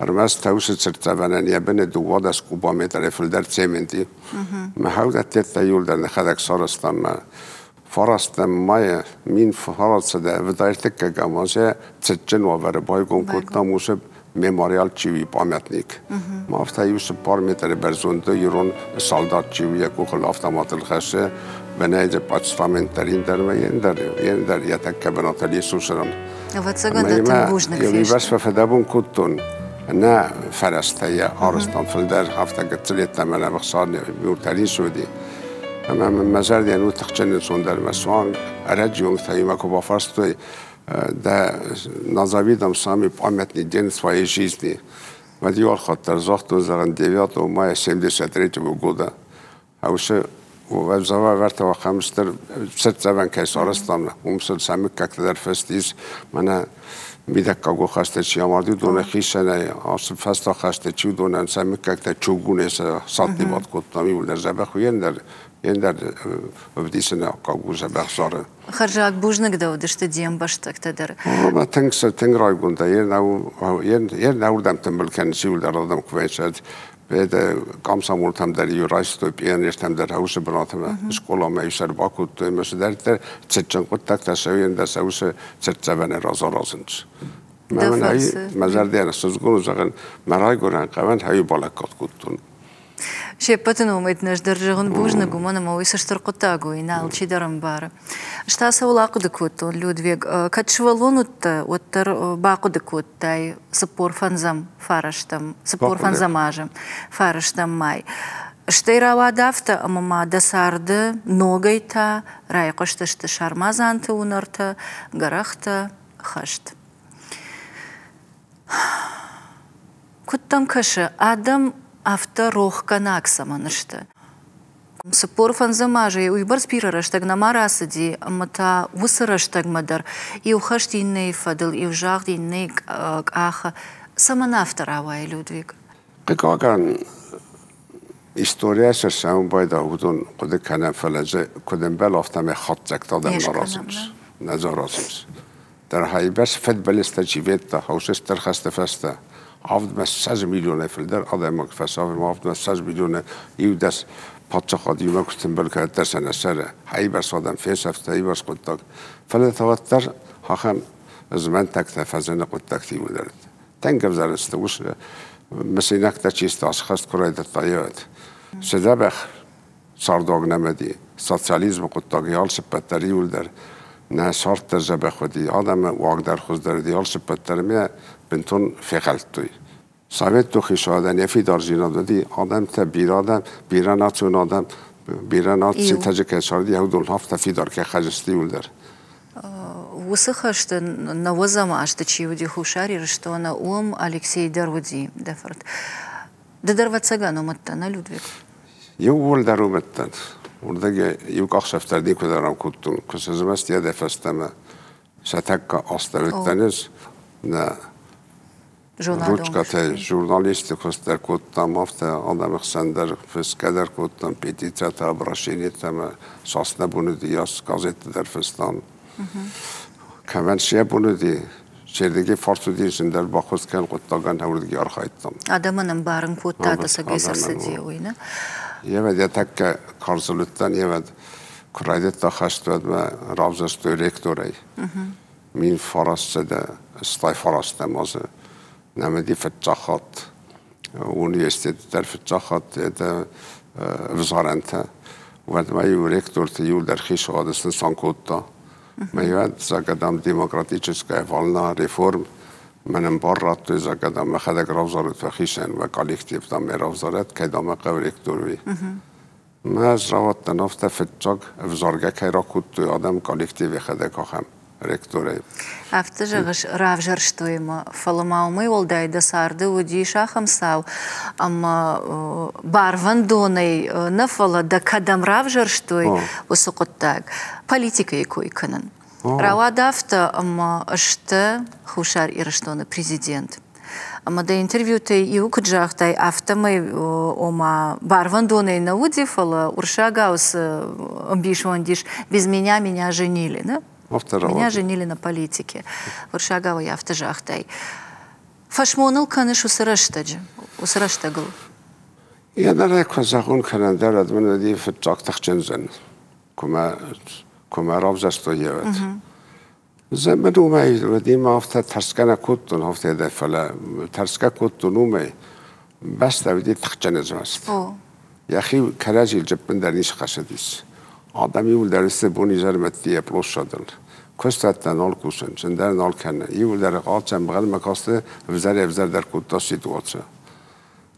ӕрмӕст уыцы цыртдзӕвӕнӕн йӕ быны 12 кубометрӕй фылдӕр цемент и. Мӕ хӕудӕттӕ иуылдӕр нӕхӕдӕг сарӕзтам мӕ Фарастӕм майы 1973 азы цытджын уавӕры байгом кодтам уыцы мемориал Чиуи памятник. Афтӕ иу 4 метры бӕрзонды ирон салдат Чиуи йӕ къухыл автоматыл хӕссы, бынӕй дзы подстамент дӕр ӕндӕр ӕндӕр ӕндӕр йӕ тӕккӕ бынатыл Иисусыран. Ӕвӕццӕгӕн дӕ тынг бузныг фесты. Фӕфӕдӕбон кодтон. Нӕ фӕрӕзтӕ йӕ арӕзтам фылдӕр, афтӕ гыццыл йеддӕмӕ нӕ бахсар муртӕ уыди. Ӕмӕ мын мӕ зӕрдӕйӕн уыд тыхджын ӕнцондӕр мӕ суанг ӕрӕджы онгтӕ-имӕ куы бафарстой, да назови там самый памятный день своей жизни. Уӕд иу хатт дӕр загътон, зӕгъын, 9 мая 73 года. А уыцы ӕвзавӕртӕ ахӕм стыр цыртдзӕвӕн кӕй сарӕзтам, уым сын сӕ мыггӕгтӕ дӕр фыст ис. Мӕнӕ мидӕггаг хӕсты чи амарди, уыдоны хицӕнӕй, ацы фӕстаг хӕсты чи уыдонӕн сӕ мыггӕгтӕ чугунӕй сӕ садтибад кодтам, иуылдӕр дзӕбӕх у, ӕндӕр ӕндӕр ӕвдисӕн аккаг у дзӕбӕх зары. Хӕрзаг бузныг дӕ уыдысты де мбӕстӕгтӕ дӕр. Мӕ тынг тынг райгонд дӕн, йе нӕ уырдӕм тымбыл кӕнынц иуылдӕр адӕм куы вӕййынц, комсомолтӕм дӕр иу райстой, пионертӕм дӕр уыцы бынатмӕ скъоламӕ иу сӕр бакодтой ӕмӕ цыдӕриддӕр цытджын хъуыддӕгтӕ цӕуы, ӕндӕр сӕ уыцы цыртдзӕвӕны раз аразынц. Мӕ зӕрдӕйӕн ӕхсызгон у зӕгъын, мӕ райгуырӕн хъӕуӕн хӕйы балӕггад кодтон. Се ппӕты номӕй дын ӕз дӕр зӕгъын бузныг, уымӕн ӕмӕ уый цы стыр хъуыддаг у, уый алчидӕр ӕмбары. Ӕз та цӕуыл ахъуыды кодтон, Людвиг, кӕд сывӕллон уыдтӕ, уӕддӕр бахъуыды кодтай 45-ӕм фарӕстӕм, 45-ӕм азы фарӕстӕм май. Стӕй рауад афтӕ, ӕмӕ ма дӕ царды ногӕй та райхъуыстысты сармадзанты уынӕртӕ, гӕрӕхтӕ, хӕст. Куыд дӕм кӕсы, адӕм афтӕ рохгӕнаг цӕмӕн сты? 45 азӕй уыйбӕрц бирӕ рӕстӕг нӕма рацыди, ӕмӕ та уыцы рӕстӕгмӕ дӕр иу хӕст иннӕйы фӕдыл, иу загъд иннӕйы къахы. Цӕмӕн афтӕ рауайы, Людвиг? Хъыгагӕн, историйӕ цы рцӕуын байдайы, уыдон хъуыды кӕнӕм, фӕлӕ дзы куыд ӕмбӕлы, афтӕмӕй хатдзӕгтӕ адӕм нӕ аразынц. Нӕ дзы аразынц. Дӕргъӕйбӕрц фыдбылызтӕ чи федта, уыцы стыр хӕсты фӕстӕ 70 миллионӕй фылдӕр адӕймаг фӕцӕуы, 70 миллионы иу дӕс паддзахад иумӕ куы тымбыл кӕны сӕ нӕ сӕры. Айбӕрц адӕм фесӕфта, айбӕрц хъуыддаг. Фӕлӕ та уӕддӕр ахӕм змӕнтӕгтӕ фӕзыны хъуыддӕгты иуылдӕр. Тынг ӕвзӕр сты уыцы мысинӕгтӕ чи сты, ацы хӕст куы райдыдта, уӕд. Цы дзӕбӕх цардуаг нӕм уыди, социализмы хъуыддаг алцыппӕт дӕр иуылдӕр нӕ цард дӕр дзӕбӕх уыди, адӕмы уаг дӕр хуыздӕр уыди, алцыппӕт дӕр ӕмӕ бынтон фехӕлдтой. Советон хицауадӕн йӕ фидардзинад уыди, адӕмтӕ бирӕ адӕм, бирӕ национ адӕм, бирӕ нацитӕ дзы кӕй царди, уыдон афтӕ фидар кӕй хӕцыдысты иуылдӕр. Уыцы хӕсты нӕуӕдзӕм азты чи уыди Хуссар Ирыстоны, уым Алексей дӕр уыди, дӕ фырт. Ды дӕр ӕвӕццӕгӕн уым уыдтӕ, нӕ, Людвиг? Иууылдӕр уым уыдтӕн. Уырдыгӕй иу къахдзӕф дӕр никуыдӕр кодтон. Куы сызмӕст йӕ фӕстӕмӕ сӕ тӕккӕ астӕу уыдтӕн ӕз. Нӕ ручкӕтӕй журналисты куыст дӕр кодтам, афтӕ адӕмы хсӕн дӕр фысгӕ дӕр кодтам, петициятӕ, обращениетӕ ӕмӕ цас нӕ бон уыди, ас газетты дӕр фыстам. Кӕмӕн сӕ бон уыди, чердыги фарс уыди, зындӕр баххуыс кӕнын хъуыддагӕн уырдыги архайдтам. Адӕмӕн ӕмбарын кодта, ӕцӕгӕй цы рцыди, уый, нӕ? Евӕд йӕ тӕккӕ карзыл уыдтӕн, евӕд куы райдыдта хӕст, уӕд мӕ равзӕрстой ректорӕй. 1989 азы нӕм уыди фыццаг хатт университеты дӕр фыццаг хатт это ӕвзарӕнтӕ. Уӕд ма-иу ректорты иуылдӕр хицауады снысан кодта. Мӕ зӕгъӕм, демократическая волна реформ мӕнӕн бар радтой, зӕгъӕм, мӕхӕдӕг равзарут уӕхицӕн, уӕ коллектив дам ме равзарӕд, кӕд ӕмӕ хъӕуы ректор уый. Мӕ ӕз рауадтӕн афтӕ фыццаг ӕвзаргӕ кӕй ракодтой адӕм коллектив йӕхӕдӕг ахӕм ректорӕй. Афтӕ зӕгъыс, равзӕрстой мӕ, фӕлӕ ма уымӕй уӕлдай дӕ царды уыдис ахӕм цау, ӕмӕ барвӕндонӕй нӕ, фӕлӕ дӕ кӕдӕм равзӕрстой, уыцы хъуыддаг. Политикӕйы кой кӕнын. Рауад афтӕ, ӕмӕ сты Хуссар Ирыстоны президент. Ӕмӕ дӕ интервьютӕй иуы куыд загътай, афтӕмӕй, ома, барвӕндонӕй нӕ уыди, фӕлӕ уырыссагау цы ӕмбисонд ис, «Без меня меня женили», не? Меня женили на политике. Уырыссагау ӕй афтӕ загътай. Фӕсмон ыл кӕныс уыцы рӕстӕджы, уыцы рӕстӕгыл? Йӕ куы зӕгъон, кӕнӕ дӕр мын уыди фыццаг тыхджын зын, куы мӕ равзӕрстой йӕ Зӕмӕн уымӕй уыди афтӕ тӕрсгӕ нӕ кодтон, афтӕ дӕр, фӕлӕ тӕрсгӕ кодтон уымӕй, бӕстӕ уыди тыхджын змӕст. Йӕхи кӕрӕдзийыл ӕппындӕр ницы хӕцыдис. Адӕм иууылдӕр сты бон-изӕрмӕ йӕ площадыл. Куыстуӕттӕ нал кусынц, ӕндӕр нал кӕны. Иууылдӕр алцы ӕмгъӕлмӕ касты ӕвзӕрӕй-ӕвзӕрдӕр кодта ситуаци.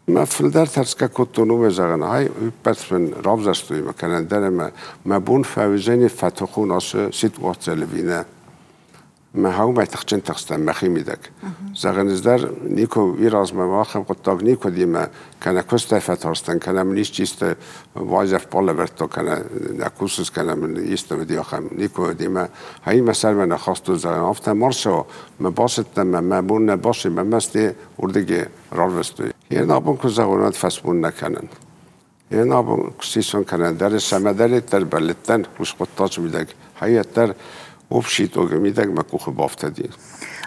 Мӕ фылдӕр тӕрсгӕ кодтон уымӕй зӕгъын, ай ӕппӕт мын равзӕрстой мӕ кӕнӕ ӕндӕр ӕмӕ мӕ бон фӕуыдзӕни фӕтыхон ацы ситуацийӕ ӕви нӕ. Мӕ хъӕумӕ тыхджын тыхстӕн мӕхимидӕг. Зӕгъын, ӕз дӕр никуы уый размӕ ахӕм хъуыддаг никуы уыди мӕ кӕнӕ куыстӕй фӕтарстӕн, кӕнӕ мын исчи исты уайдзӕф балӕвӕрдта, кӕнӕ нӕ кусыс, кӕнӕ мын исты уыди ахӕм никуы уыди мӕ хӕй мӕ сӕрмӕ нӕ хастон, зӕгъын, афтӕ ма рцӕуа, мӕ бацыдтӕн мӕ мӕ бон нӕ баци, мӕ мӕсты уырдыгӕй рарвыстой. Йе абон куы зӕгъон, уӕд фӕсмон нӕ кӕнын. Йе абон куы сисон кӕнӕ дӕр цӕмӕдӕриддӕр бӕллыдтӕн, уыцы хъуыддаджы мидӕг хайаддӕр общий итогы мидӕг мӕ къухы бафтыди.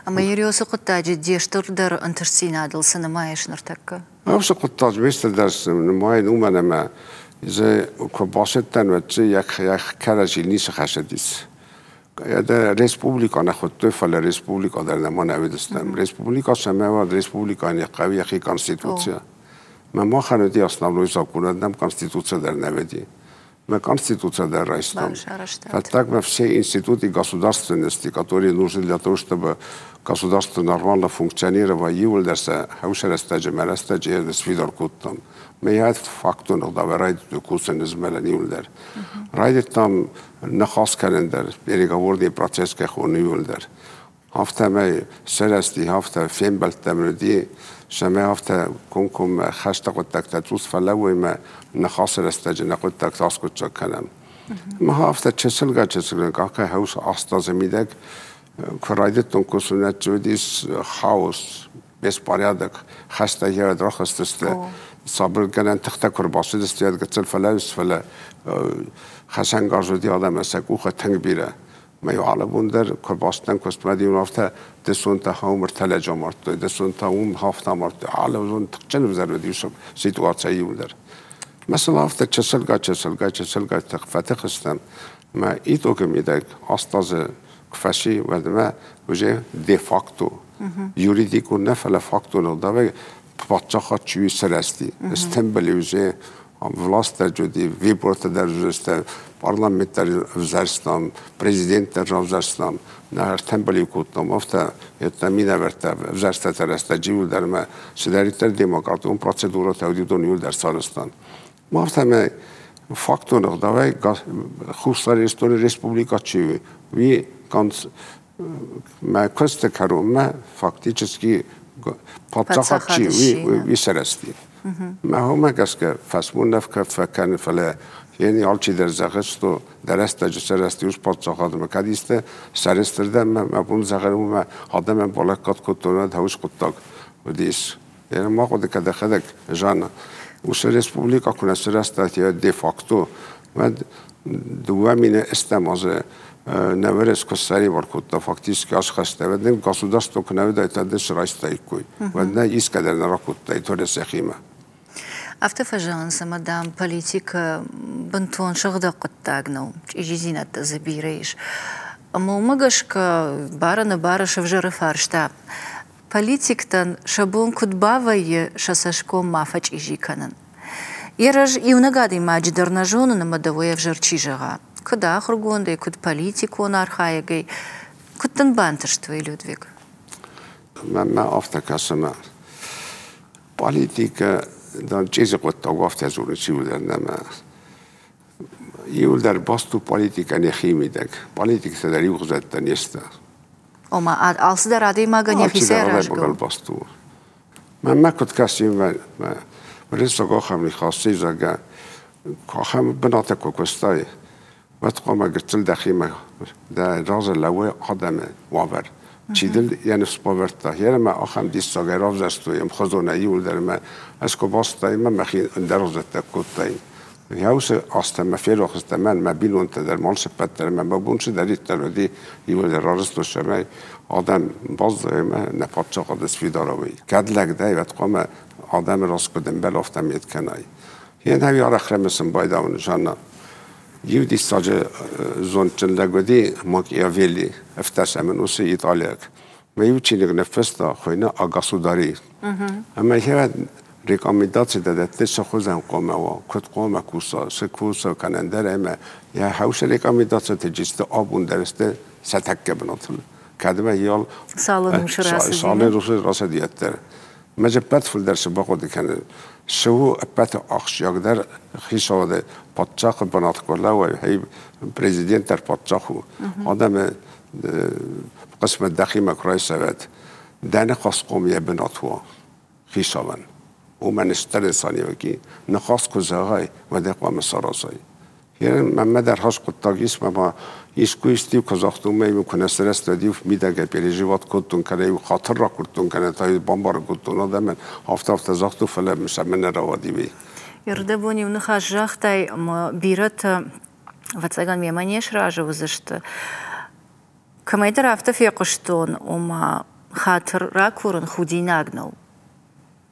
Ӕмӕ Ересы хъуыддаджы де стырдӕр ӕнтыстдзинадыл цы нымайыс ныртӕккӕ? Уыцы хъуыддаджы ме стырдӕр нымайын уымӕн ӕмӕ дзы куы бацыдтӕн, уӕд дзы йӕ кӕрӕдзи ницы хӕцыдис. Республика нӕ хуыдтой, фӕлӕ республика дӕр нӕма нӕ уыдыстӕм. Республика цӕмӕй уӕд республикӕйӕн йӕ хъӕуы йӕхи конституцийӕ. Мӕ махӕн уыди основной закон, нӕм конституци дӕр нӕ уыди. Мы конституция дӕр райстам. Так мы все институты государственности, которые нужны для того, чтобы государство нормально функционировало, иууылдӕр сӕ хӕусӕрӕстӕджы мӕ рӕстӕджы сфидар кодтам. Мы йӕ фактон ӕгъдауӕй райдыдтой кусын змӕлӕн иууылдӕр. Райдыдтам ныхас кӕнын дӕр, переговорный процесс кӕй хоны иууылдӕр. Афтӕмӕй сырӕзти, афтӕ фембӕлдтӕм уыди, цӕмӕй афтӕ комкоммӕ хӕсты хъуыддӕгтӕ цъус фӕлӕууой мӕ ныхасы рӕстӕджы нӕ хъуыддӕгтӕ аскъуыддзаг кӕнӕм. Мах афтӕ чысылгай-чысылгай къахӕй хӕус 8 азы мидӕг куы райдыдтон кусын, уӕд уыдис хаос, беспорядок, хӕстӕ йӕ рахызтысты, сабыргӕнӕн тыхтӕ куы рбацыдысты, уӕд гыццыл фӕлӕууыс, фӕлӕ хӕцӕнгарз уыди адӕмӕн сӕ къухы тынг бирӕ. Мӕ алы бон дӕр куы бацыдтӕн куыстмӕ, иу афтӕ дысон та уым ӕртӕ лӕджы амардтой, дысон та уым хафт амардтой. Алыгъуызон тыхджын ӕвзӕр уыди ситуаци иуылдӕр. Мӕ сыл афтӕ чысылгай, чысылгай, чысылгай фӕтых стӕм. Мӕ итогы мидӕг 8 азы куы фӕци, уӕдмӕ уже де-факто юридикон нӕ, фӕлӕ фактон ӕгъдауӕй паддзахад чи сырӕзти. Стембели уже власть дӕр уыди, выбортӕ дӕр уыдысты, парламент дӕр ӕвзӕрстам, президент дӕр равзӕрстам, нӕ ӕртӕмбӕли кодтам, афтӕ это минӕвӕрттӕ ӕвзӕрстӕты рӕстӕджы иууылдӕр ӕмӕ цыдӕриддӕр демократон процедурӕтӕ уыди, уыдон иууылдӕр сарӕзтам. Афтӕмӕй фактон ӕгъдауӕй Хуссар Ирыстоны республикӕ чи у, уый мӕ куысты кӕронмӕ фактически паддзахад чи у, уый сырӕзти. Мӕ уымӕ гӕсгӕ фӕсмон нӕ фӕкӕны, фӕлӕ йӕ алчидӕр зӕгъы, что дӕ рӕстӕджы сырӕзти ус паддзахадмӕ кӕд исты сӕрыстыр дӕн, мӕ бон зӕгъын уымӕ адӕмӕн балӕггад кодтон, уӕд хӕус хъуыддаг уыдис. Ма хъуыды кӕ дӕхӕдӕг, Жанна. Уыцы республикӕ куы нӕ сырӕзтаид де-факто, уӕд 2008 азы нӕвӕрӕз куы ссӕрибар кодта фактически асхӕстӕ, уӕд нын государство куы нӕ уыдаид, уӕд нын срайстаиккой. Уӕд нӕ исгӕ дӕр нӕ ракодтаид Уӕрӕсехимӕ. Афтӕ фӕзӕгъынц, ӕмӕ, дам, политикӕ бынтон сыгъдӕг хъуыддаг нӕу, чъизидзинӕдтӕ дзы бирӕ ис. Ӕмӕ уымӕ гӕсгӕ бар-ӕнӕбары сӕвзӕры фарста, политиктӕн сӕ бон куыд бавӕййы сӕ цӕсгом ма фӕчъизи кӕнын. Йе раз иунӕг адӕймаджы дӕр нӕ зонын ӕмӕ дӕуӕй ӕвзӕр чи зӕгъа, куыд ахуыргондӕй, куыд политикон архайӕгӕй. Куыд дын бантыст уый, Людвиг? Мӕнмӕ афтӕ кӕсы, мӕ политикӕ дӕр чъизи хъуыддаг у, афтӕ дзурынц иуылдӕр нӕмӕ. Иуылдӕр баст у политикӕ нӕхи мидӕг. Политиктӕ дӕр иухуызӕттӕ не сты. Ома алцыдӕр адӕймагӕн йӕхицӕй аразгӕ у. Баст у. Мӕнмӕ куыд кӕсы, мӕ рецаг ахӕм ныхас, зӕгъгӕ, ахӕм бынаты куы куыстай, Уӕд хъуамӕ гыццыл дӕхимӕ дӕ разы лӕууой адӕмы уавӕр. Чи дыл йӕ ныфс бавӕрдта, йе мӕ ахӕм диссагӕй равзӕрстой ӕмхуызонӕй иуылдӕр ӕмӕ ӕз куы бацыдтаин ӕмӕ мӕхи ӕндӕргъуызӕттӕ кодтаин. Йӕ уыцы азтӕ мӕ ферох сты мӕн, мӕ бинонтӕ дӕр, ма алцыппӕт дӕр ӕмӕ мӕ бон цыдӕриддӕр уыди, иуылдӕр арӕзтой, цӕмӕй адӕм баззайой ӕмӕ нӕ паддзахады сфидар уой. Кӕд лӕг дӕ, уӕд хъуамӕ адӕмы раз куыд ӕмбӕлы, афтӕ мед кӕнай. Йе арӕх рӕмысын байдауын, Жанна. Иу диссаджы зондджын лӕг уыди Макиавелли, ӕфтӕсӕм ӕнусы италиаг. Мӕ иу чиныг ныффыста, хуыйны «О государе». Ӕмӕ йӕ рекомендацитӕ дӕтты, цы хуызӕн хъуамӕ уа, куыд хъуамӕ куса, цы куса кӕнӕ ӕндӕр ӕмӕ йӕ хӕусы рекомендациты джисты абон дӕр сты сӕ тӕккӕ бынатыл. Кӕдмӕ йал цалын усы рацыди, уӕддӕр. Мӕ ӕппӕт фылдӕр цы бахъуыды кӕны, цы у ӕппӕты ахсджиагдӕр хицауады паддзахы бынат куы ӕрлӕууай, хей президент дӕр паддзах у. Адӕмы хъысмӕт дӕхимӕ куы райсӕвӕд, дӕ ныхасхъом йӕ бынат уа хицауӕн. Уымӕн стыр нысаниуӕг ныхас куы зӕгъай, уӕд ӕй хъуамӕ саразай. Мӕнмӕ дӕр хӕс хъуыддаг ис, мӕ искуы исты куы загътон, мӕ куы нӕ сырӕзт, уӕд-иу мидӕгӕй переживать кодтон, кӕнӕ-иу хатыр ракуырдтон, кӕнӕ та-иу бамбарын кодтон адӕмӕн, афтӕ-афтӕ загътон, фӕлӕ сӕ мӕ нӕ рауади уый. Ӕрдӕбон иу ныхас загътай, ӕмӕ бирӕтӕ, ӕвӕццӕгӕн, мемӕ не сразы уыдзысты. Кӕмӕйдӕр афтӕ фехъуыстон, ома хатыр ракурын худинаг нӕу.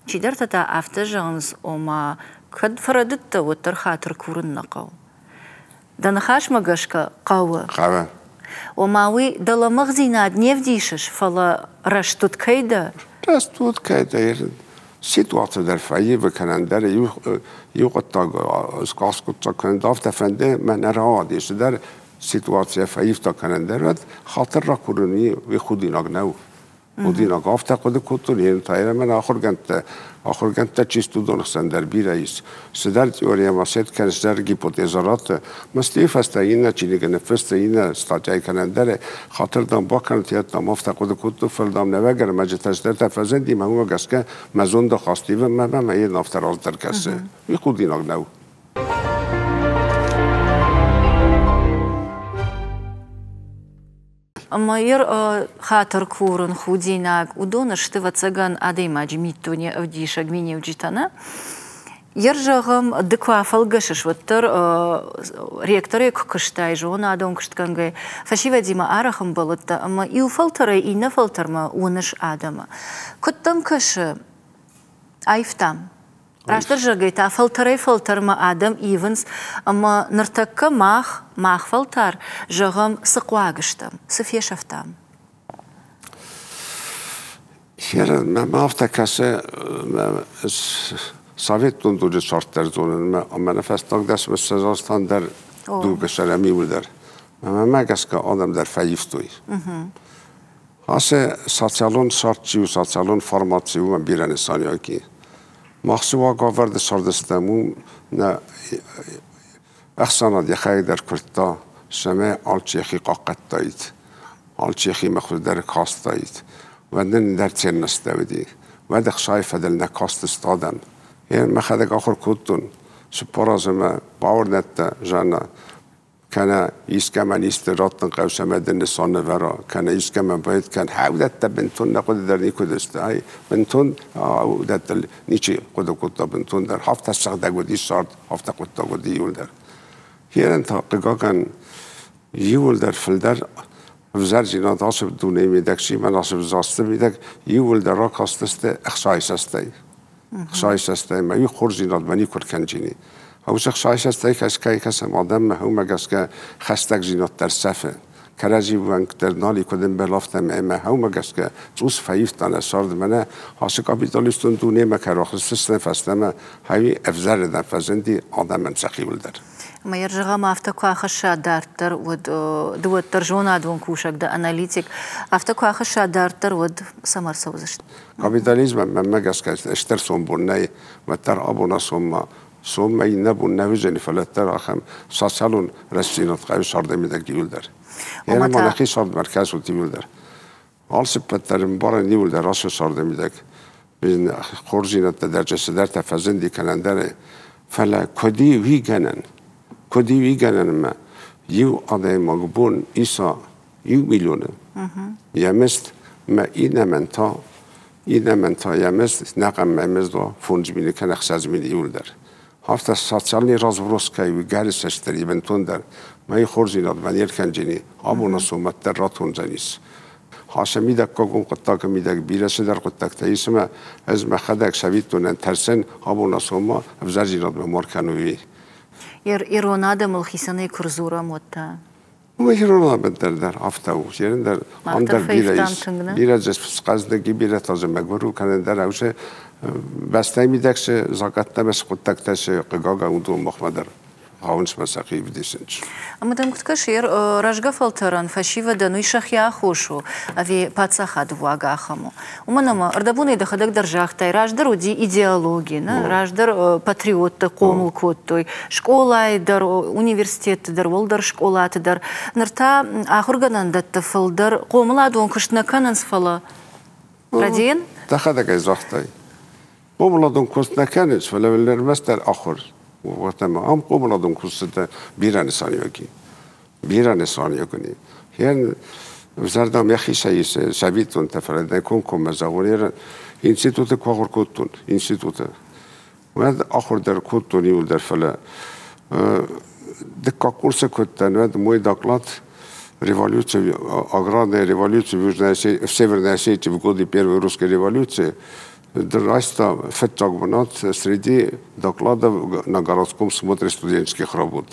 Чидӕртӕ та афтӕ зӕгъынц, ома кӕд фӕрӕдыдтӕ, уӕддӕр хатыр курын нӕ хъӕуы. Дӕ ныхасмӕ гӕсгӕ хъӕуы. Хъӕуы. Ома уый дӕ лӕмӕгъдзинад не вдисыс, фӕлӕ рӕстуд кӕй дӕ. Рӕстуд кӕй дӕ. Ситуаци дӕр фӕивы кӕнӕ ӕндӕр иу хъуыддаг аскъуыддзаг кӕнын афтӕ фӕнды, мӕ нӕ рауадис дӕр ситуацийӕ фӕивта кӕнӕ ӕндӕр, уӕд хатыр ракурын уый худинаг нӕу. Худинаг афтӕ хъуыды кодтон, та мӕн ахуыргӕндтӕ чист уыдон хсӕн дӕр бирӕ ис. Цыдӕр теорийӕ сет кӕны, цыдӕр гипотеза ратты. Мӕстыйы фӕстӕ иннӕ чиныгы ныффыста, иннӕ статьяйы кӕнӕ ӕндӕр хатыр дам бакӕнут, йӕ дам афтӕ хъуыды кодтон, фӕлӕ дам нӕвӕгӕрмӕджытӕ цыдӕртӕ фӕзынди, мӕ уымӕ гӕсгӕ мӕ зондахаст ивы, мӕ мӕ йын афтӕ раздӕр кӕсы. Уый худинаг нӕу. Ӕмӕ йӕ хатыр курын, худинаг, уыдон сты, ӕвӕццӕгӕн, адӕймаджы миддуне ӕвдисӕг миниуджытӕ, нӕ? Йер, зӕгъӕм, ды куы афӕлгӕсыс, уӕддӕр ректорӕй куы куыстай, зонадон куыстгӕнгӕ, фӕсивӕдимӕ арӕх ӕмбӕлыдтӕ ӕмӕ иу фӕлтӕрӕй иннӕ фӕлтӕрмӕ уыныс адӕмы. Куыд дӕм кӕсы, аивтам? Растдӕр зӕгъгӕй та фӕлтӕрӕй-фӕлтӕрмӕ адӕм ивынц ӕмӕ ныртӕккӕ мах, мах фӕлтӕр, зӕгъӕм, цы хъуаг стӕм, цы фесӕфтам? Мӕм афтӕ кӕсы, советон дуджы царддӕр зонын, ӕмӕ нӕ фӕстаг 10-20 азтӕн дӕр дугы сӕрӕм иуылдӕр. Мӕнмӕ гӕсгӕ адӕм дӕр фӕивтой. Ацы социалон цард чи у, социалон формат чи у, уымӕн бирӕ нысаниуӕг и. Мах цы уагӕвӕрды цардыстӕм, уым нӕ ӕхсӕнад йӕхӕдӕг дӕр куырдта, цӕмӕй алчи йӕхи хъахъхъӕдтаид, алчи йӕхимӕ хуыздӕр кастаид. Уӕд нын ӕндӕр ценносттӕ уыди. Уӕд ӕхцайы фӕдыл нӕ кастысты адӕм. Мӕхӕдӕг ахуыр кодтон 4 азы мӕ бауырнӕдта Жанна, кӕнӕ искӕмӕн исты раттын хъӕуы, цӕмӕй дын нысан нывӕра, кӕнӕ искӕмӕн поэт кӕн, уыдӕттӕ бынтон нӕ хъуыды дӕр никуыд сты. Ай бынтон уыдӕттыл ничи хъуыды кодта бынтондӕр. Афтӕ сыгъдӕг уыди цард, афтӕ хъуыддаг уыди иуылдӕр. Херӕн та, хъыгагӕн, иуылдӕр фылдӕр ӕвзӕрдзинад ацы дунейы мидӕг, симӕн ацы ӕвзӕрсты мидӕг иуылдӕр ракастысты ӕхцайы цӕстӕй. Ӕхцайы цӕстӕй мӕ иу хорздзинадмӕ никуы ркӕнджини. Уыцы ӕхцайы цӕстӕй кӕсгӕй кӕсӕм адӕммӕ, уымӕ гӕсгӕ хӕстӕгдзинад дӕр сӕфы. Кӕрӕдзи уӕнг дӕр нал и куыд ӕмбӕлы, афтӕ ӕмӕ уымӕ гӕсгӕ цъус фӕивта нӕ цард, мӕнӕ ацы капиталистон дунемӕ кӕрохыстыстӕм фӕстӕмӕ, хӕй ӕвзӕрырдӕм фӕзынди адӕмӕн сӕхиуыл дӕр. Ӕмӕ йӕ зӕгъӕм, афтӕ куы ахӕсса дарддӕр, уӕд ды уӕддӕр зонадон кусӕг дӕ, аналитик, афтӕ куы ахӕсса дарддӕр, уӕд цӕмӕ ӕрцӕудзысты? Капитализмӕн мӕнмӕ гӕсгӕ стыр сомбон нӕй, уӕддӕр абон соммӕ соммӕ иннӕ бон нӕ уыдзӕни, фӕлӕ дӕр ахӕм социалон рӕстдзинад хъӕуы царды мидӕг иуылдӕр. Ӕмӕ ма нӕхи цардмӕ ӕркӕсут иуылдӕр. Алцыппӕт дӕр ӕмбарӕн иуылдӕр ацы царды мидӕг. Хорздзинӕдтӕ дӕр цыдӕртӕ фӕзынди кӕнӕ ӕндӕрӕй. Фӕлӕ куыд и уый гӕнӕн? Куыд и уый гӕнӕн ӕмӕ Иу адӕймаг бон иса 1 миллионы. Йӕ мызд мӕ иннӕмӕн та иннӕмӕн та йӕ мызд нӕхъӕн мӕ мызд уа 5 мины кӕнӕ 6 мины иуылдӕр. Афтӕ социальный разброс кӕй у гӕры цӕстдӕр бынтондӕр мӕй хорздзинадмӕ не ркӕнджени, абоны сомӕт дӕр ратондзӕнис. Ацы мидӕггагон хъуыддагы мидӕг бирӕ цыдӕр хъуыддӕгтӕ ис ӕмӕ ӕз мӕхӕдӕг цӕвиттонӕн тӕрсын, абоны соммӕ ӕвзӕрдзинадмӕ ма ркӕной. Ирон адӕмыл хицӕнӕй куы рдзурӕм, уӕд та? Ирон адӕм дӕр афтӕ у. Дӕр ам дӕр бирӕ ис. Бирӕ дзы схъӕздыг и, бирӕ та дзы мӕгуыр у, кӕнӕ дӕр ӕвзӕр бӕстӕйы мидӕг цы закъӕттӕ ӕмӕ цы хъуыддӕгтӕ цы хъыгагӕн уыдон махмӕ дӕр хъӕуынц мӕ сӕхи ӕвдисын. Ӕмӕ дӕм куыд кӕсы, рӕзгӕ фӕлтӕрӕн, фӕсивӕдӕн уый сӕхи аххос у, ӕви паддзахады уаг ахӕм у? Уымӕн ӕмӕ ӕрдӕбонӕй дӕхӕдӕг дӕр загътай, раздӕр уыди идеологи, нӕ? Раздӕр патриотты хъомыл кодтой скъолайы дӕр, университетты дӕр, уӕлдӕр скъолаты дӕр. Ныр та ахуыргӕнӕндӕтты фылдӕр хъомыладон куыст нӕ кӕнынц, фӕлӕ Радиен? Дӕхӕдӕг ӕй загътай. Хъомыладон куыст нӕ кӕнынц, фӕлӕ ӕрмӕстдӕр ахуыр. Ам хъомыладон куыстытӕ бирӕ нысаниуӕг и. Бирӕ нысаниуӕг и. Йӕ зӕрдӕм йӕхицӕй ис цӕвиттонтӕ, фӕлӕ дӕ комкоммӕ зӕгъон, институты куы ахуыр кодтон, институты, уӕд ахуыр дӕр кодтон иуылдӕр, фӕлӕ дыккаг курсы куы уыдтӕн, уӕд мой доклад революция, аграрная революция в Южной Осетии, в Северной Осетии в годы Первой русской революции райста фыццаг бынат среди докладов на городском смотре студенческих работ.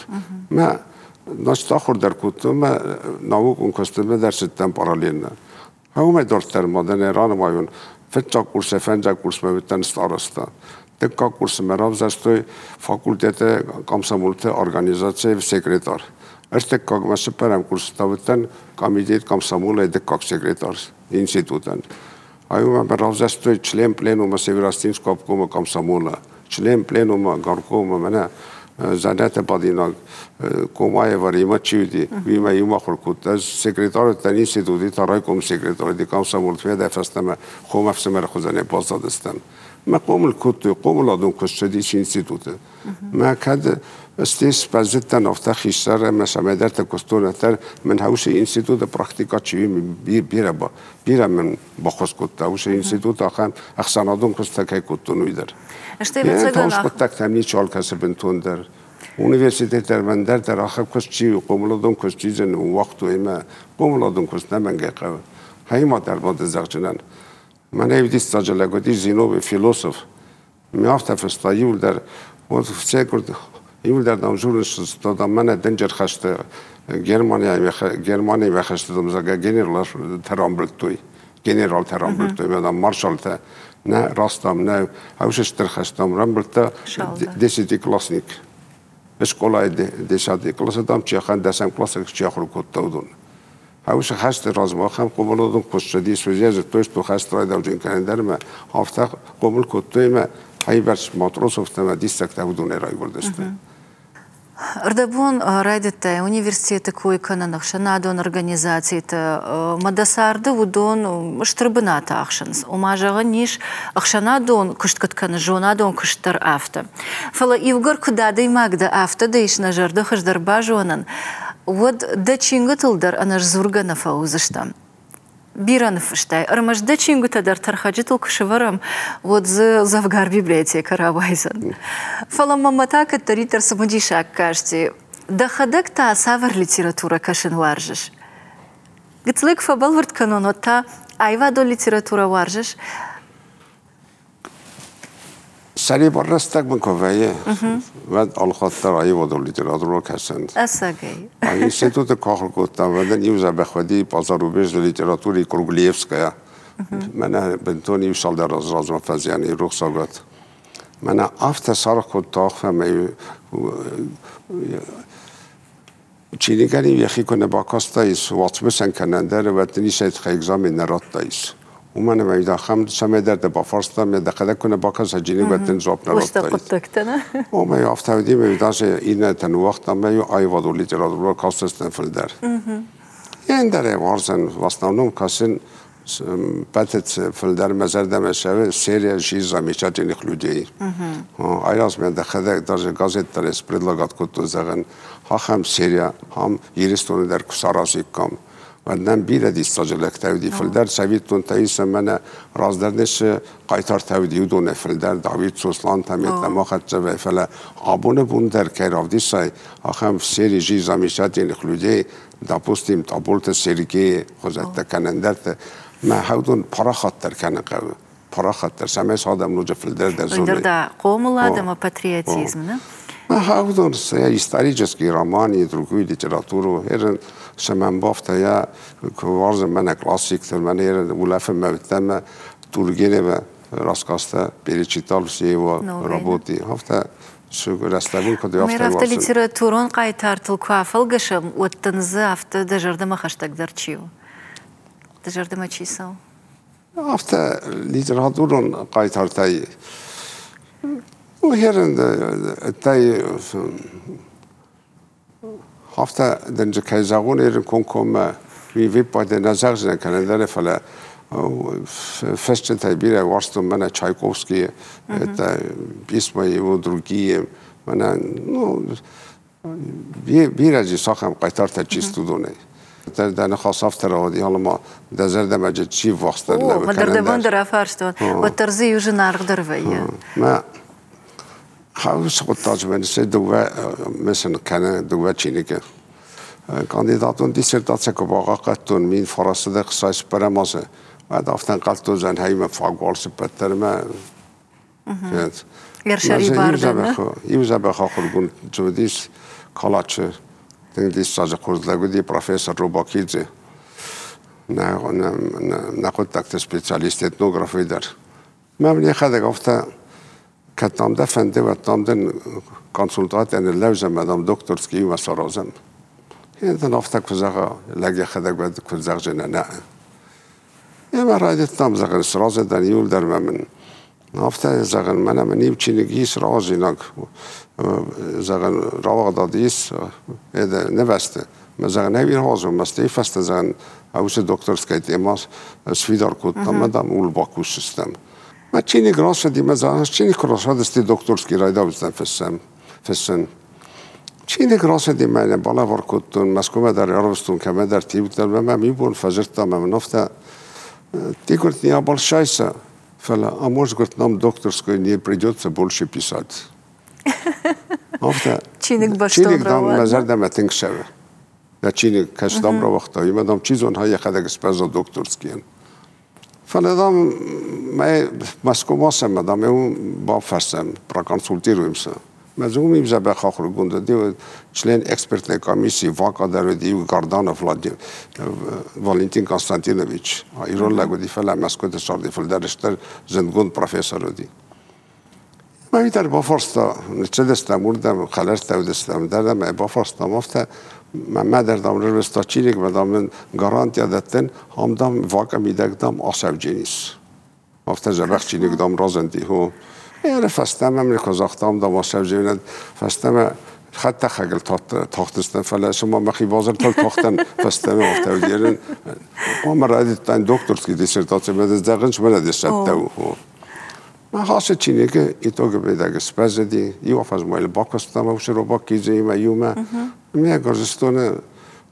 Мӕ значит, ахуыр дӕр кодтон, мӕ наукон куыстмӕ дӕр цыдтӕн параллельно. Уымӕй дарддӕр ма дӕн ранымайон, фыццаг курсӕй фӕндзаг курсмӕ уыдтӕн староста. Дыккаг курсы мӕ равзӕрстой факультеты комсомолты организацийы секретарь. Ӕртыккагмӕ цыппӕрӕм курсы та уыдтӕн комитет комсомолӕй дыккаг секретарь институтӕн. Ай мӕ равзӕрстой член пленума Северо-Осетинского обкома комсомола, член пленума горкома, мӕнӕ дзӕнӕты бадинаг Комаева Рима чи уыди, уыимӕ иумӕ ахуыр кодта. Ӕз секретарь уыдтӕн институты, та райком секретарь уыди комсомол, федӕ фӕстӕмӕ хом ӕфсымӕры хуызӕнӕй баззадыстӕм. Мӕ хъомыл кодтой, хъомыладон куыст цыдис институты. Мӕ кӕд здесь баззадтӕн афтӕ хистӕр ӕмӕ цӕмӕйдӕрты куыстон, ӕндӕр мын уыцы институты практикӕ чи бирӕ бирӕ мын баххуыс кодта. Уыцы институт ахӕм ӕхсӕнадон куысттӕ кӕй кодтон, уый дӕр. Стӕй ӕвӕццӕгӕн хъуыддӕгтӕм ничиуал кӕсы бынтондӕр. Университет дӕр мӕндӕр дӕр ахӕм куыст чи у, хъомыладон куыст чи зын уагътой ӕмӕ хъомыладон куыст нӕмӕнгӕй хъӕуы. Хӕйма дӕр ма зӕгъджынӕн. Мӕнӕ иу диссаджы лӕг уыди Зиновий, философ. Ме афтӕ фыста иуылдӕр, вот все иуылдӕр дам дзурынц, дам мӕнӕ дынджыр хӕсты Германияйы Германияйы хӕсты дам зӕгъгӕ генералтӕ рамбылдтой. Генералтӕ рамбылдтой, дам маршалтӕ. Нӕ раст дам нӕ ӕвзӕр стыр хӕст дам рамбылдта десятиклассник. Скъолайы десятый классы дам чи ахӕм дӕсӕм классы чи ахуыр кодта, уыдон. Уыцы хӕсты размӕ ахӕм хъомыладон куыст цыдис, уый зыдтой, что хӕст райдауджын кӕнӕндӕрмӕ афтӕ хъомыл кодтой ӕмӕ хайбӕрц матросовтӕ ӕмӕ диссӕгтӕ уыдонӕй райгуырдысты. Ӕрдӕбон райдыдтай университеты кой кӕнын, ӕхсӕнадон организациты мӕ дӕ царды уыдон стыр бынат ахсынц. Ома, зӕгъӕн ис, ӕхсӕнадон куыст куыд кӕны, зонадон куыст дӕр афтӕ. Фӕлӕ иугӕр куыд адӕймаг дӕ, афтӕ дӕ ис нӕ зӕрдӕ хуыздӕр базонын, уӕд дӕ чингуытыл дӕр ӕнӕсдзургӕ нӕ фӕуыдзыстӕм. Бирӕ ныффыстай, ӕрмӕст дӕ чингуытӕ дӕр тӕрхӕджытыл куы сӕвӕрӕм, уӕд дзы дзӕвгар библиотекӕ рауайдзӕн. Фӕлӕ мӕмӕ та кӕддӕриддӕр цымыдисаг касти, дӕхӕдӕг та цавӕр литературӕ кӕсын уарзыс? Гыццылӕй куы фӕбӕлвырд кӕнон, уӕд та аивадон литературӕ уарзыс? Сӕрибар рӕстӕг мын куы вӕййы, уӕд алыхатт дӕр аивадон литературӕ кӕсын. Ӕцӕгӕй. Институты куы ахуыр кодтам, уӕд ын иу дзӕбӕх уыди по зарубежной литературе Круглиевская. Мӕнӕ бынтон иу цалдӕр азы размӕ фӕзиан и рухсагат. Мӕнӕ афтӕ саргъ кодта ӕмӕ чиныгӕн-иу йӕхи куы нӕ бакастаис, уацмысӕн кӕнӕ ӕндӕр, уӕд дын исӕй тыххӕй экзамен нӕ радтаис. Уымӕн ӕмӕ ахӕм цӕмӕйдӕр дӕ бафарста, ӕмӕ дӕхӕдӕг куы нӕ бакӕсай чиныг, уӕд дын дзуапп нӕ радтаид. Хъуыддӕгтӕ, нӕ? Омӕ афтӕ уыди, ӕмӕ даже иннӕтӕ ныууагъта, ӕмӕ аивадон литературӕ кастыстӕн фылдӕр. Ӕндӕр уарзын, в основном кӕсын пӕтыц фылдӕр мӕ зӕрдӕмӕ цӕуы серия «Жизнь замечательных людей». Айразмӕ дӕхӕдӕг даже газет дӕр предлагать кодтой, зӕгъын, Ахӕм серия ам Ирыстоны дӕр куы саразиккам, уӕд нӕм бирӕ диссаджы лӕгтӕ уыди. Фылдӕр цӕвиттонтӕ исӕм, мӕнӕ раздӕр не цы хъайтартӕ уыди, уыдонӕй фылдӕр Давид Сослантӕм йеддӕмӕ хӕццӕ вӕййы, фӕлӕ абоны бон дӕр кӕй равдисай, ахӕм серии «Жизнь замечательных людей», допустим, Таболты Сергейы хуызӕттӕ кӕнӕ ӕндӕртӕ, мӕ хӕудон парахатдӕр кӕнын хъӕуы. Парахатдӕр, цӕмӕй сӕ адӕм ноджы фылдӕр дӕр зоной. Да, хъомылад ӕмӕ патриотизм, не? Ага, уыдон сӕ исторический роман и другую литературу. Ерын сӕмӕн бафта я куы уарзын мӕнӕ классикты, мӕнӕ ерын улӕфын мӕ уыдтӕн Тургенева рассказтӕ перечитал все его работы. Афтӕ рӕстӕгыл куыд афтӕ афтӕ литературон хъайтартыл куы афӕлгӕсӕм, уӕд дын дзы афтӕ дӕ зӕрдӕмӕ хӕстӕгдӕр чи у? Дӕ зӕрдӕмӕ чи цӕуы? Афтӕ литературон хъайтартӕй херын тай афтӕ дын кӕй зӕгъон, ерын комкоммӕ виппайды нӕ зӕгъдзынӕн кӕнӕ дӕр, фӕлӕ фысджытӕй бирӕ уарзтон мӕнӕ Чайковскийы, это письма его другие, мӕнӕ, ну, Бирӕ ис ахӕм хъайтартӕ чи студонӕй. Дӕ ныхас афтӕ рауади, алыма дӕ зӕрдӕмӕ чи ввахсдӕр лӕууы. Мӕ дӕрдӕбон дӕр афарстон, уӕддӕр дзы иу зынаргъдӕр вӕййы. Мӕ хъӕуы хъуыддаджы мӕ сӕ дыууӕ мысын кӕнӕ дыууӕ чиныгы. Кандидатон диссертаци куы бахъахъхъӕдтон 1964 азы, уӕд афтӕ ӕнхъӕлдтон, зӕнхӕимӕ фаг уал мӕ Иу дзӕбӕх ахуыргонд уыдис Калачы, тынг диссаджы хорз лӕг уыди, профессор Робакидзе, нӕ хъуыддӕгты специалист, этнограф дӕр. Мӕ мын йӕхӕдӕг афтӕ, кӕд дам дӕ фӕнды, уӕд дам дын консультантӕн ныллӕудзӕн, мӕ дам докторский иумӕ саразӕм. Йе дын афтӕ куы зӕгъа, лӕг йӕхӕдӕг уӕд куы зӕгъдзӕн, нӕ. Ӕмӕ райдыдтам, зӕгъын, сразы дӕн иуылдӕр мӕ мын афтӕ, зӕгъын, мӕнӕ мын иу чиныг ис рауадзинаг, зӕгъын, рауагъдад ис нывӕзты. Мӕ, зӕгъын, ӕви рауадзон, мӕ стӕй фӕстӕ, зӕгъын, уыцы докторская тема сфидар кодтам, мӕ, дам, ууыл бакусдзыстӕм. Мӕ чиныг рацыди, мӕ, зӕгъын, чиныг куы рацыдысты, докторский райдаудзынӕн фыссӕм, фыссын. Чиныг рацыди, мӕ балӕвар кодтон, Мӕскуымӕ дӕр ӕрвыстон, кӕмӕдӕр тиутӕ, мӕ мӕм иу бон фӕдзырдта, мӕ мын афтӕ, ты, говорит, не обольщайся, фӕлӕ, а может, говорит, нам докторскую не придется больше писать. Афтӕ. Чиныг бӕстон Чиныг, дам, мӕ зӕрдӕмӕ тынг цӕуы. Дӕ чиныг кӕс, дам, рауагъта, ӕмӕ, дам, чи зоны, йӕхӕдӕг сбӕзза докторскийӕн. Фӕлӕ, дам, мӕ Мӕскуымӕ ацӕм, дам, ӕй бафӕрсӕм, проконсультируемся. Мӕ уым им дзӕбӕх ахуыргонд уыди, член экспертной комиссии ВАК-а дӕр уыди Гарданов Валентин Константинович. Ирон лӕг уыди, фӕлӕ Мӕскуыты царди фылдӕр стыр зындгонд профессор уыди. Мӕ дӕр бафарста, ныццыдыстӕм уырдӕм, хӕлӕрттӕ уыдыстӕм дӕр ӕмӕ бафарстам афтӕ, мӕ дӕр, дам, рырвыста чиныгмӕ, дам, мын гарантия дӕттын, ам, дам, ВАК-ы мидӕг, дам, асӕвджен ис. Афтӕ дзӕбӕх чиныг, дам, разынди. Хо. Ӕры фӕстӕмӕ мын куы загътам, дам, асӕвдженӕд, фӕстӕмӕ хӕдтӕхӕгыл тахтыстӕм, фӕлӕ цыма мӕхи базыртыл тахтӕн фӕстӕмӕ афтӕ уыди. Хъуамӕ райдыдтаин докторский диссертаци, мӕ зӕгъын, мӕнӕ диссӕттӕ у. Ацы чиныгы итогы мидӕг сбӕззыди, иу афӕдз ма йыл бакуыстам уыцы Робакидзеимӕ иумӕ. Ме Гуырдзыстоны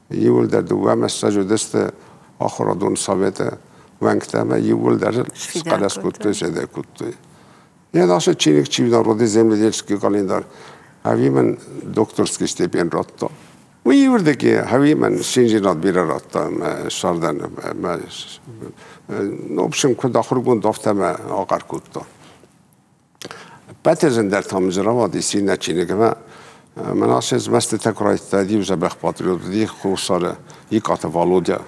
иууылдӕр дыууӕ мӕссӕджы уыдысты ахуырадон советы уӕнгтӕ ӕмӕ иууылдӕр схъӕлӕс кодтой, седӕ кодтой. Йӕ ацы чиныг чи народы земледельческий календарь, ӕви мын докторский степень радта. Уый иуырдыги ӕви мын циндзинад бирӕ радта мӕ цардӕн мӕ, в общем, куыд ахуыргонд, афтӕ мӕ ахъӕр кодта. Ӕппӕты зындӕр та мын дзы рауади циннӕ чиныг ӕмӕ мӕн ацы змӕстытӕ куы райдыдта, иу дзӕбӕх патриот уыди Хуссары Икъаты Валодя.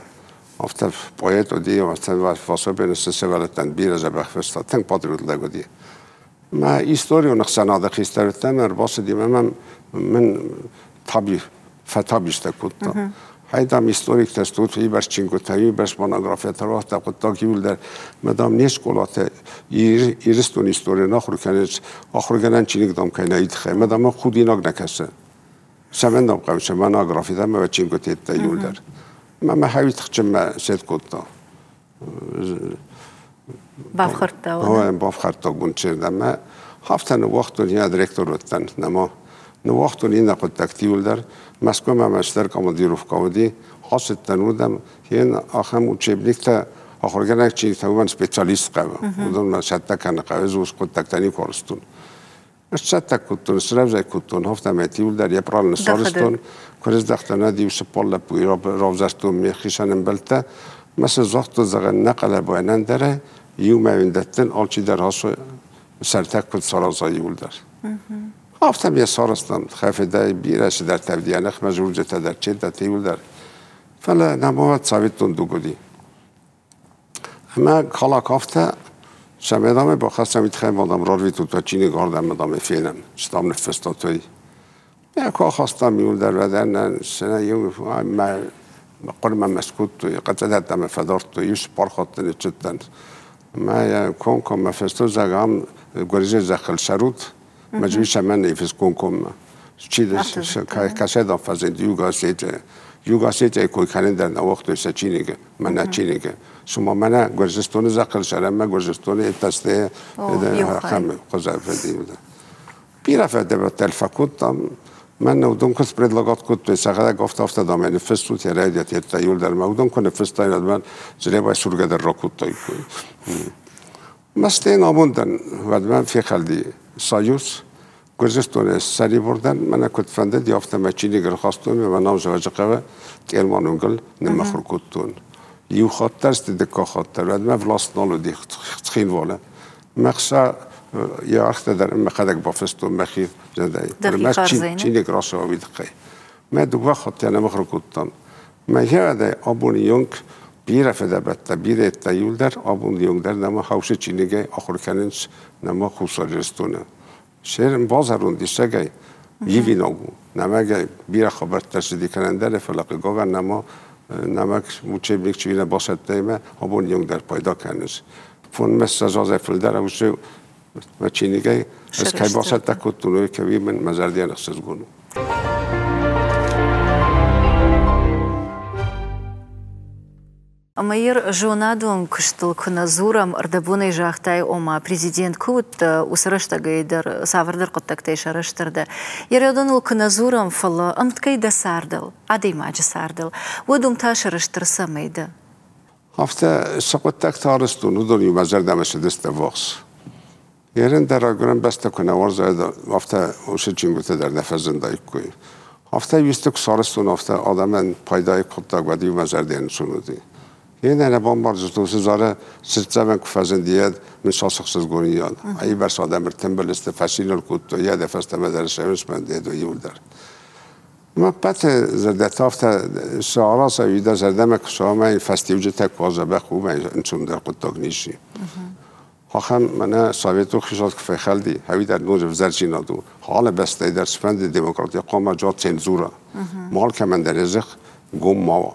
Афтӕ поэт уыди, афтӕ в особенности сывӕллӕттӕн бирӕ дзӕбӕх фыста, тынг патриот лӕг уыди. Мӕ историон ӕхсӕнады хистӕртӕм ӕрбацыди ӕмӕ мӕм мын таби, фӕтабистӕ кодта. Хай, дам, историктӕ стут, уыйбӕрц чингуытӕ, уыйбӕрц монографиятӕ рауагъта, хъуыддаг иуылдӕр. Мӕ, дам, не скъолатӕ Ирыстоны историйӕн ахуыр кӕнынц, ахуыргӕнӕн чиныг, дам, кӕй нӕ тыххӕй. Мӕ, дам, худинаг нӕ кӕсы. Цӕмӕн, дам, хъӕуы сӕ монографитӕ ӕмӕ чингуытӕ иуылдӕр. Мӕ мӕ хӕуи тыхджынмӕ сед кодта. Бафхӕрдта. Бафхӕрдта гунчердӕмӕ. Афтӕ ныууагътон, йӕ директор уыдтӕн, нӕма. Ныууагътон иннӕ хъуыддӕгты иуылдӕр, Мӕскуымӕ мӕ цыдӕр командировкӕ уыди, ацыдтӕн уырдӕм, йын ахӕм учебниктӕ ахуыргӕнӕг чингуытӕ уымӕн специалист хъӕуы, уыдонмӕ цӕттӕ кӕнын хъӕуы, ӕз уыцы хъуыддӕгтӕ никуы арызтон. Сцӕттӕ кодтон, срӕвдз кодтон, афтӕмӕй иуылдӕр йӕ пълан ныссарӕзтон. Куы рыздӕхтӕн, уӕд иу цыппар лӕппуйы равзӕрстон ме хицӕн ӕмбӕлттӕ. Мӕ сын загътон, зӕгъӕн, нӕ хъӕлӕбайӕн ӕндӕрӕй, иумӕ уын дӕттын, алчидӕр ацы сӕртӕ куыд сараза иуылдӕр. Афтӕ ме сарӕзтам, хӕфедӕй бирӕ цыдӕртӕ уыди, ӕнӕхмӕ дзурджытӕ дӕр, чеддӕтӕ иуылдӕр. Фӕлӕ нӕм уӕд цӕвиттон дуг уыди. Ӕмӕ калак афтӕ, цӕмӕй бахӕссӕм, уый тыххӕй ма дам рарвитут уӕ чиныг ардӕм, дам ӕй фенӕм, цы дам ныффыстат, уый. Йӕ куы ахастам иуылдӕр уӕдӕ нӕ иу мӕ хъуырмӕ мӕ скодтой, хъӕцӕдӕттӕ мӕ фӕдардтой, иу цыппар хатты ныццыдтӕн. Мӕ йӕ комкоммӕ фестон, зӕгъ, ам Гуырдзы зӕххыл цӕрут, мӕ цӕмӕн нӕ фыс комкоммӕ. Чи кӕсӕдӕм фӕзынд иу газеты. Иу газетӕй кой кӕнын дӕр нӕ уагътой сӕ чиныгы, мӕнӕ чиныгы. Цума мӕнӕ Гуырдзыстоны зӕххыл цӕрӕм, мӕ Гуырдзыстоны ӕддӕсте ахӕм хуызӕн фӕзынд. Бирӕ фӕдӕбӕттӕ фӕкодтам. Мӕн уыдон куы спредлагат кодтой, сӕхӕдӕг афтӕ-афтӕ дам ӕй ныффыстут, йӕ райдиат йедтӕ иуылдӕр мӕ уыдон куы ныффыстай, уӕд мӕн Зребай сургӕ дӕр ракодтаиккой. Мӕстӕн амондӕн уӕд мӕм фехӕлди Союз. Гуырдзыстоны ссӕрибар мӕнӕ куыд фӕндыди, афтӕ мӕ чиныг ӕрхастон ӕмӕ нӕм Зӕуджыхъӕуы Тъелман уынгыл ныммыхуыр кодтон. Иу хатт дӕр, сты дыккаг хатт дӕр, уӕдмӕ власт нал уыди Цхинвалы. Мӕ хца йӕ ӕргътӕ дӕр мӕхӕдӕг бафыстон мӕхи зӕрдӕйы. Мӕ чиныг рацӕуа уый тыххӕй. Мӕ дыууӕ хатты ныммыхуыр кодтон. Мӕ хиуӕдӕй абоны онг бирӕ фыдӕбӕттӕ, бирӕтӕ иуылдӕр абоны онг дӕр нӕма хаусы чиныгӕй ахуыр кӕнынц нӕма Хуссар Ирыстоны. Се базарон диссагӕй ивинаг у. Нӕмӕгӕй бирӕ хабӕрттӕ цыди кӕнӕндӕр, фӕлӕ хъыгагӕн нӕма нӕмӕг учебник чи нӕ басӕттӕимӕ абоны онг дӕр пайда кӕнынц. Фон мессӕдз азӕй фылдӕр уыцы мӕ чиныгӕй ӕз кӕй бацӕттӕ кодтон, уый кӕуи мын мӕ зӕрдӕйӕн ӕхсызгон у. Ӕмӕ йыр зонадон куыстыл куы нӕ дзурӕм, ӕрдӕбонӕй загътай, ома президент куы уыдтӕ, уыцы рӕстӕгӕй дӕр цавӕрдӕр хъуыддӕгтӕй сӕрыстыр дӕ. Ерӕдоныл куы нӕ дзурӕм, фӕлӕ ӕмткӕй дӕ цардыл, адӕймаджы цардыл, уӕд уым та сӕрыстыр цӕмӕй дӕ? Афтӕ цы хъуыддӕгтӕ арӕзтон, уыдон-иу мӕ зӕрдӕмӕ цыдысты ӕввахс. Ерын дӕр райгуырӕн бӕстӕ куы нӕ уарзай, афтӕ уыцы чингуытӕ дӕр нӕ фӕзындаиккой. Афтӕ исты куы сарӕзтон, афтӕ адӕмӕн пайдайы хъуыддаг уӕд-иу мӕ зӕрдӕйы ӕнцон уыди. Йе нӕ бамбардзыстон, цы зары цыртдзӕвӕн куы фӕзынди, йӕд мын сасыхсызгон йӕд. Айбӕрц адӕм ӕртымбыл сты, фӕциныл кодтой, йӕ дӕ фӕстӕмӕ дӕр сӕвынц дедо иуылдӕр. Ма ппӕты зӕрдӕтӕ афтӕ цы араза, уый дӕ зӕрдӕмӕ куы цӕуа, ӕмӕ йын фӕстиуджытӕ куы уа дзӕбӕх, уымӕй ӕнцондӕр хъуыддаг ницы. Ахӕм мӕнӕ советон хицауад куы фехӕлди, ӕви дӕр ноджы ӕвзӕрдзинад у. Алы бӕстӕйы дӕр цыфӕнды демократи хъуамӕ джа цензура. Алкӕмӕн дӕр йӕ дзых гом ма уа.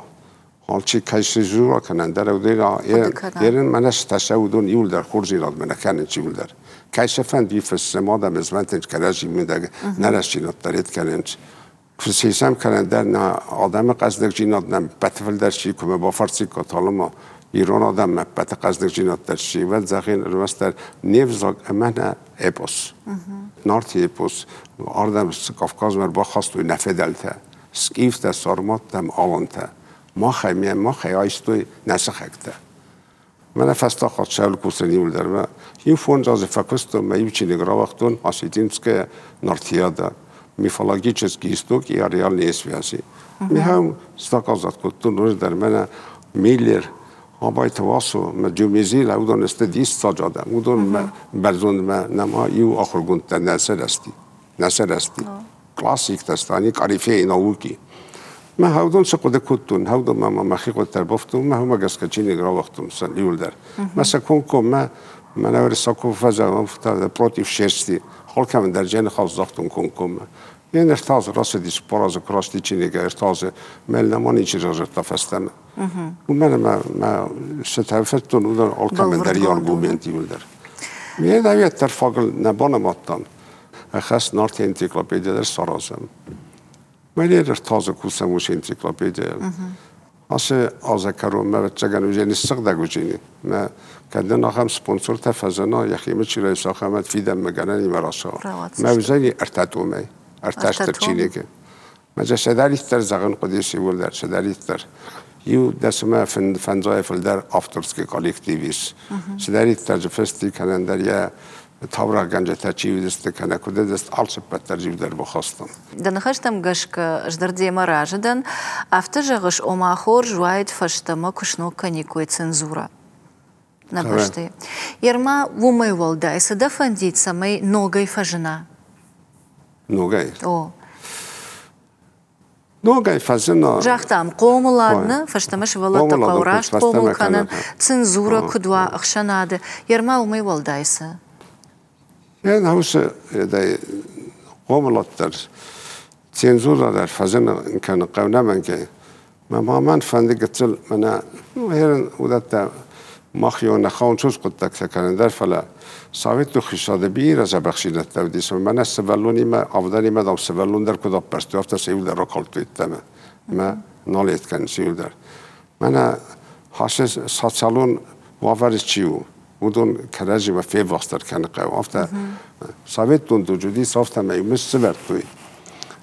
Алчи кӕй цензура кӕнӕн дӕр ерын мӕнӕ стӕсӕ уыдон иуылдӕр хорздзинад мӕнӕ кӕнынц иуылдӕр. Кӕй сӕ фӕнды фыссӕм адӕмы змӕнтынц кӕрӕдзи мидӕг нӕрӕстдзинад дӕр кӕнынц. Фысисӕм кӕнӕн дӕр нӕ адӕмы хъӕздыгдзинад нӕм ӕппӕты фылдӕр чи куы бафӕрсиккат алыма ирон адӕммӕ ӕппӕты хъӕздыгдзинад дӕр чи уӕд зӕгъин ӕрмӕстдӕр не взаг ӕмӕ нӕ эпос. Нарты эпос ардӕм Кавказмӕ ӕрбахастой нӕ фыдӕлтӕ, скифтӕ, сарматтӕ, алантӕ. Махӕй, махӕй айстой нӕ сыхӕгтӕ. Мӕнӕ фӕстаг хатт сӕл кусын иуылдӕр мӕ иу фондз азы фӕкуыстон, мӕ иу чиныг рауагътон Осетинская Нартиада, мифологический исток и ареальные связи. Михаил заказать кодтон раздӕр мӕнӕ Миллер, Абайты Васо, мӕ Дюмезил, уыдон сты диссаджы адӕм. Уыдон мӕ бӕрзондмӕ нӕма иу ахуыргондтӕ нӕ сырӕзти. Нӕ сырӕзти. Классиктӕ стани корифеи науки. Мӕ хӕудон цы хъуыды кодтон, хӕудонмӕ ма мӕхи хъуыддӕр бафтон, мӕ уымӕ гӕсгӕ чиныг рауагътон сӕ иуылдӕр. Мӕ сӕ комкоммӕ мӕнӕ Рысаков фӕзӕгъӕм против шерсти, алкӕмӕн дӕр джены хал загътон комкоммӕ. Йе ӕртӕ азы рацыдис, 4 азы куы рацыди чиныг 3 азы, мӕ ничи разырдта фӕстӕмӕ. Уымӕн ӕмӕ мӕ цытӕ федтон, уыдон алкӕмӕн дӕр йӕ аргумент иуылдӕр. Ме дӕр фагыл нӕ банымадтам. Ӕххӕст Нарты энциклопедия дӕр саразӕм. Мӕнӕ ӕртӕ азы кусӕм уыцы энциклопедийыл. Ацы азы кӕронмӕ, ӕвӕццӕгӕн, уыдзӕни ссыгъдӕг уыдзӕни. Мӕ кӕд нын ахӕм спонсортӕ фӕзына, йӕхимӕ чи райса, ахӕм фидӕнмӕ гӕнӕн имӕ рацӕуа. Мӕ уыдзӕни ӕртӕ томӕй. Ӕртӕ стыр чиныджы. Мӕ цыдӕриддӕр зӕгъын хъуыдис иууылдӕр, цыдӕриддӕр. Иу дӕсмӕ фӕндзайы фылдӕр авторский коллектив ис. Цыдӕриддӕр дзы фысти кӕнӕн дӕр йӕ таурӕгъгӕнджытӕ чи уыдысты кӕнӕ куыд уыдысты, алцыппӕт дӕр иу дӕр бахастон. Дӕ ныхӕстӕм гӕсгӕ, ӕз дӕр демӕ разы дӕн. Афтӕ зӕгъыс, ома хорз уаид фӕстӕмӕ куы сног кӕниккой цензурӕ нӕ бӕстӕйы. Ерма уымӕй уӕлдай, цы дӕ фӕндид, цӕмӕй ногӕй фӕзына? Ногӕй? О. Ногӕй фӕзына. Загътам, хъомылад нӕ, фӕстӕмӕ сывӕллӕттӕ хъӕуы раст хъомыл кӕнын, цензурӕ куыд уа ӕхсӕнады. Ерма уымӕй уӕлдай цы? Йӕ хъомылад дӕр, цензурӕ дӕр фӕзынын кӕны хъӕуы нӕмӕнгӕй. Мӕ мамӕн фӕнды гыццыл мӕнӕ херын уыдӕттӕ мах нӕ хъӕуынцуз хъуыддӕгтӕ кӕнын дӕр, фӕлӕ советон хицауады бирӕ дзӕбӕхдзинӕдтӕ уыдис. Мӕнӕ сывӕллонимӕ, авдӕнимӕ дам сывӕллон дӕр куыд аппӕрстой, афтӕ сӕ иу дӕр ракалдтой йеддӕмӕ. Мӕ нал ед кӕнынц иу дӕр. Мӕнӕ хасы социалон уавӕры чи у, уыдон кӕрӕдзимӕ феввахсдӕр кӕны хъӕуы. Афтӕ советон дуджы уыдис, афтӕмӕй мыс сывӕрдтой.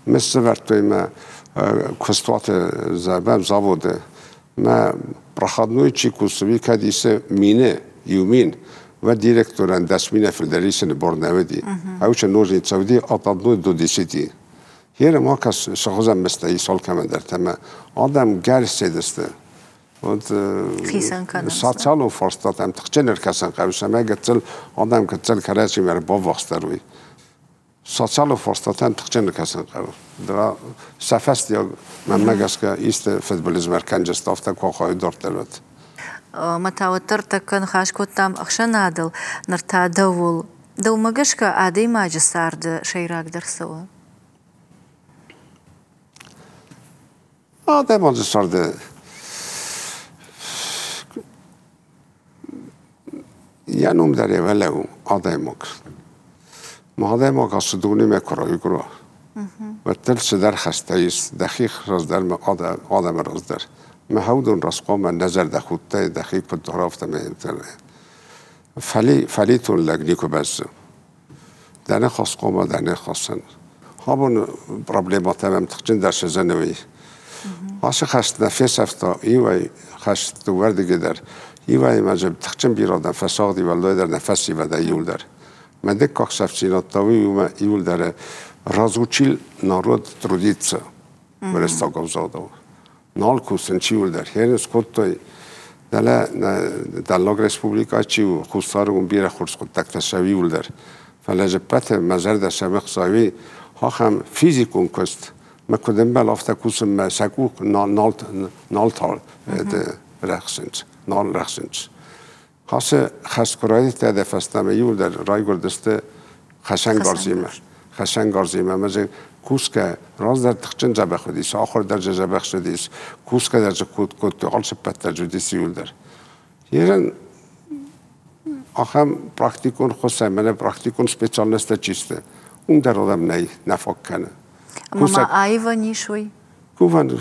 Мыс сывӕрдтой мӕ куыстуаты зӕбӕм заводы. Мӕ проходной чи кусы, уый кӕд исы мины, иу мин, уӕд директорӕн 10 000 фылдӕр исыны бор нӕ уыди. Ӕвче ножница уыди от одной до десяти. Херы ма кӕс сыгъуызӕн мыстӕ ис алкӕмӕндӕр ӕмӕ адӕм гӕрзцедысты. Вот социалон фарстатӕм тыхджын ӕркӕсын хъӕуы, цӕмӕй гыццыл адӕм гыццыл кӕрӕдзимӕ ӕрбаввахсдӕр уой. Социалон фарстатӕм тыхджын ӕркӕсын хъӕуы. Сӕ фӕстиаг, мӕнмӕ гӕсгӕ, исты фыдбылызмӕ ӕркӕнджысты, афтӕ куы ахайы дарддӕр уӕд. Мӕ та уӕддӕр тӕккӕ ныхас кодтам ӕхсӕнадыл, ныр та дӕуыл. Дӕумӕ гӕсгӕ адӕймаджы царды сӕйрагдӕр цы у? Адӕймаджы царды йӕ ном дӕр йӕ уӕлӕ у адӕймаг. Адӕймаг ацы дунемӕ куы райгуыра, уӕддӕр цыдӕр хӕстӕ ис дӕхи раздӕр ӕмӕ адӕмы раздӕр. Мӕ хӕудон раз хъуамӕ нӕ зӕрдӕхудтӕй дӕхи куыд дара, афтӕмӕй фӕлитон лӕг никуы бӕззы. Дӕ ныхас хъуамӕ дӕ ныхасӕн. Абон проблемӕтӕ мӕм тыхджындӕр сӕзӕнӕуи. Ацы хӕст нӕ фесӕфта иуӕй хӕст дыууӕрдыгӕй дӕр, иуӕй ма дзы тыхджын бирӕ адӕм фӕцагъди, уӕлдайдӕр нӕ фӕсивӕдӕй иуылдӕр. Мӕ дыккаг сӕфтдзинад та уый у, мӕ иуылдӕр разучил народ трудиться уырыссаг ӕвзагау. Нал кусын чи уылдӕр. Херын скодтой дӕлӕ Дӕллаг республикӕ чи у, Хуссары уым бирӕ хорз хъуыддӕгтӕ сӕ иуылдӕр. Фӕлӕ же ппӕты мӕ зӕрдӕ сӕ хсайы ахӕм физикон куыст, мӕ куыд ӕмбӕл, афтӕ кусынмӕ сӕ къух нал нал рӕхсынц, нал рӕхсынц. Ацы хӕст куы райдыдта дӕ фӕстӕмӕ иуылдӕр райгуырдысты хӕцӕнгарзимӕ. Хӕцӕнгарзимӕ ӕмӕ дзы кусгӕ раздӕр тыхджын дзӕбӕх уыдис, ахуыр дӕр дзы дзӕбӕх цыдис, кусгӕ дӕр дзы кодтой, алцыппӕт дӕр дзы уыдис иуылдӕр. Ерын ахӕм практикон хуыз ӕмӕ практикон специальносттӕ чи сты, уым дӕр адӕм нӕй, нӕ фаг кӕны. Ӕмӕ ма аивӕн ис уый? Кувӕн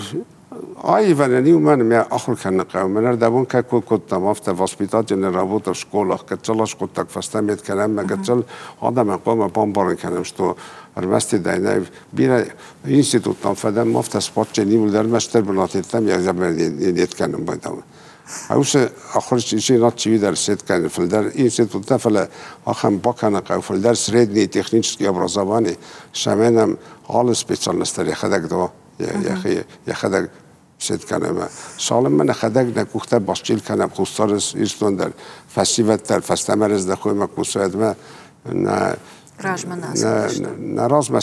аивӕнӕн иумӕ мӕ ахуыр кӕнын хъӕуы. Мӕн ӕрдӕбон кӕй кой кодтам, афтӕ воспитательная работа в школах, гыццыл аскъуыддаг фӕстӕмӕ кӕнӕм, мӕ гыццыл адӕмӕн хъуамӕ бамбарын кӕнӕм, что ӕрмӕстидӕй нӕ бирӕ институттӕм фӕдӕм, афтӕ спортджын иуылдӕр ӕрмӕстдӕр бынат йедтӕм йӕ зӕрдӕ кӕнын байдӕм. Уыцы ахуырдзинад чидӕр сет кӕны фылдӕр институттӕ, фӕлӕ ахӕм бакӕнын хъӕуы фылдӕр средний технический образование, цӕмӕй нӕм алы специальность дӕр йӕхӕдӕг да, йӕхӕдӕг сет кӕны ӕмӕ цалынмӕ нӕхӕдӕг нӕ къухтӕ басчъил кӕнӕм Хуссар Ирыстон дӕр, фӕсивӕд дӕр фӕстӕмӕ рыздӕхой ӕмӕ кусӕдмӕ нӕ нӕ размӕ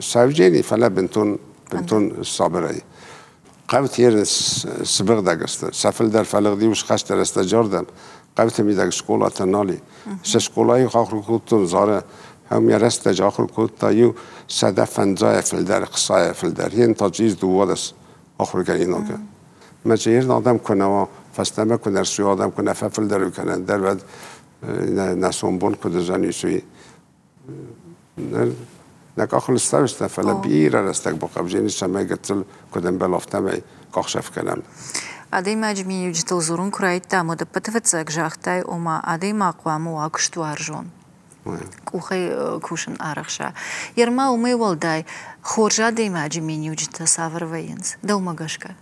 сӕвджени, фӕлӕ бынтон бынтон сабырӕй. Хъӕуты ерын сбыгъдӕг сты. Сӕ фылдӕр фӕлыгъди ус хӕстӕрӕстӕ джордӕм. Хъӕуты мидӕг скъолатӕ нал и. Се скъолайы ахуыр кодтон Зары. Ӕм йӕ рӕстӕджы ахуыр кодта иу 150 фылдӕр, хсайӕ фылдӕр. Йе та ис 12 ахуыргӕнинагы. Мӕ ерын адӕм куы нӕ уа, фӕстӕмӕ куы нӕ рцуй адӕм куы нӕ фӕфылдӕр кӕнӕн дӕр, уӕд нӕ сомбон куыд уыдзӕнис, уый нӕ къахыл ставистӕ, фӕлӕ бирӕ рӕстӕг бахъӕвзени, цӕмӕй гыццыл куыд ӕмбӕл, афтӕмӕй къахсӕф кӕнӕм. Адӕймаджы миниуджытыл дзурын куы райдыдтам, уӕд ӕппӕты фыццаг загътай, ома адӕймаг хъуамӕ уа куыстуарзон. Къухӕй кусын арӕхса. Ерма уымӕй уӕлдай хорз адӕймаджы миниуджытӕ цавӕр вӕййынц, дӕумӕ гӕсгӕ?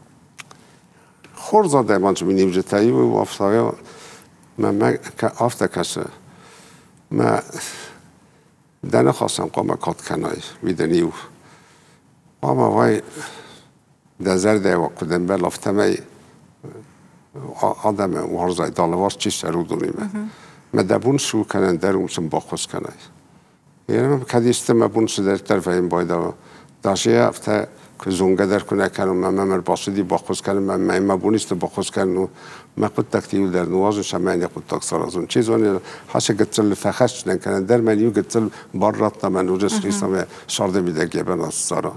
Хорз адӕймаджы миниуджытӕ иу афтӕ мӕ афтӕ кӕсы, мӕ дӕ ныхасӕн хъуамӕ кад кӕнай, уый дын иу. Хъуамӕ уай дӕ зӕрдӕйы куыд ӕмбӕлы, афтӕмӕй адӕмы уарзай, дӕ алыварс чи цӕры, уыдонимӕ. Мӕ дӕ бон цы у кӕнӕн дӕр, уым сын баххуыс кӕнай. Кӕд исты мӕ бон цыдӕриддӕр вӕййын байдауа, даже афтӕ куы зонгӕ дӕр куы нӕ кӕнон, мӕ мӕм ӕрбацыди баххуыс кӕнын, мӕ мӕ бон исты баххуыс кӕнын у, мӕ хъуыддӕгты иу дӕр ныуазын, цӕмӕй нӕ хъуыддаг саразон. Чи зоны, хӕсы гыццыл фӕхӕсджынӕн кӕнӕн дӕр мӕн иу гыццыл бар радта, мӕ ноджы схицау царды мидӕг йӕ бынат ссара.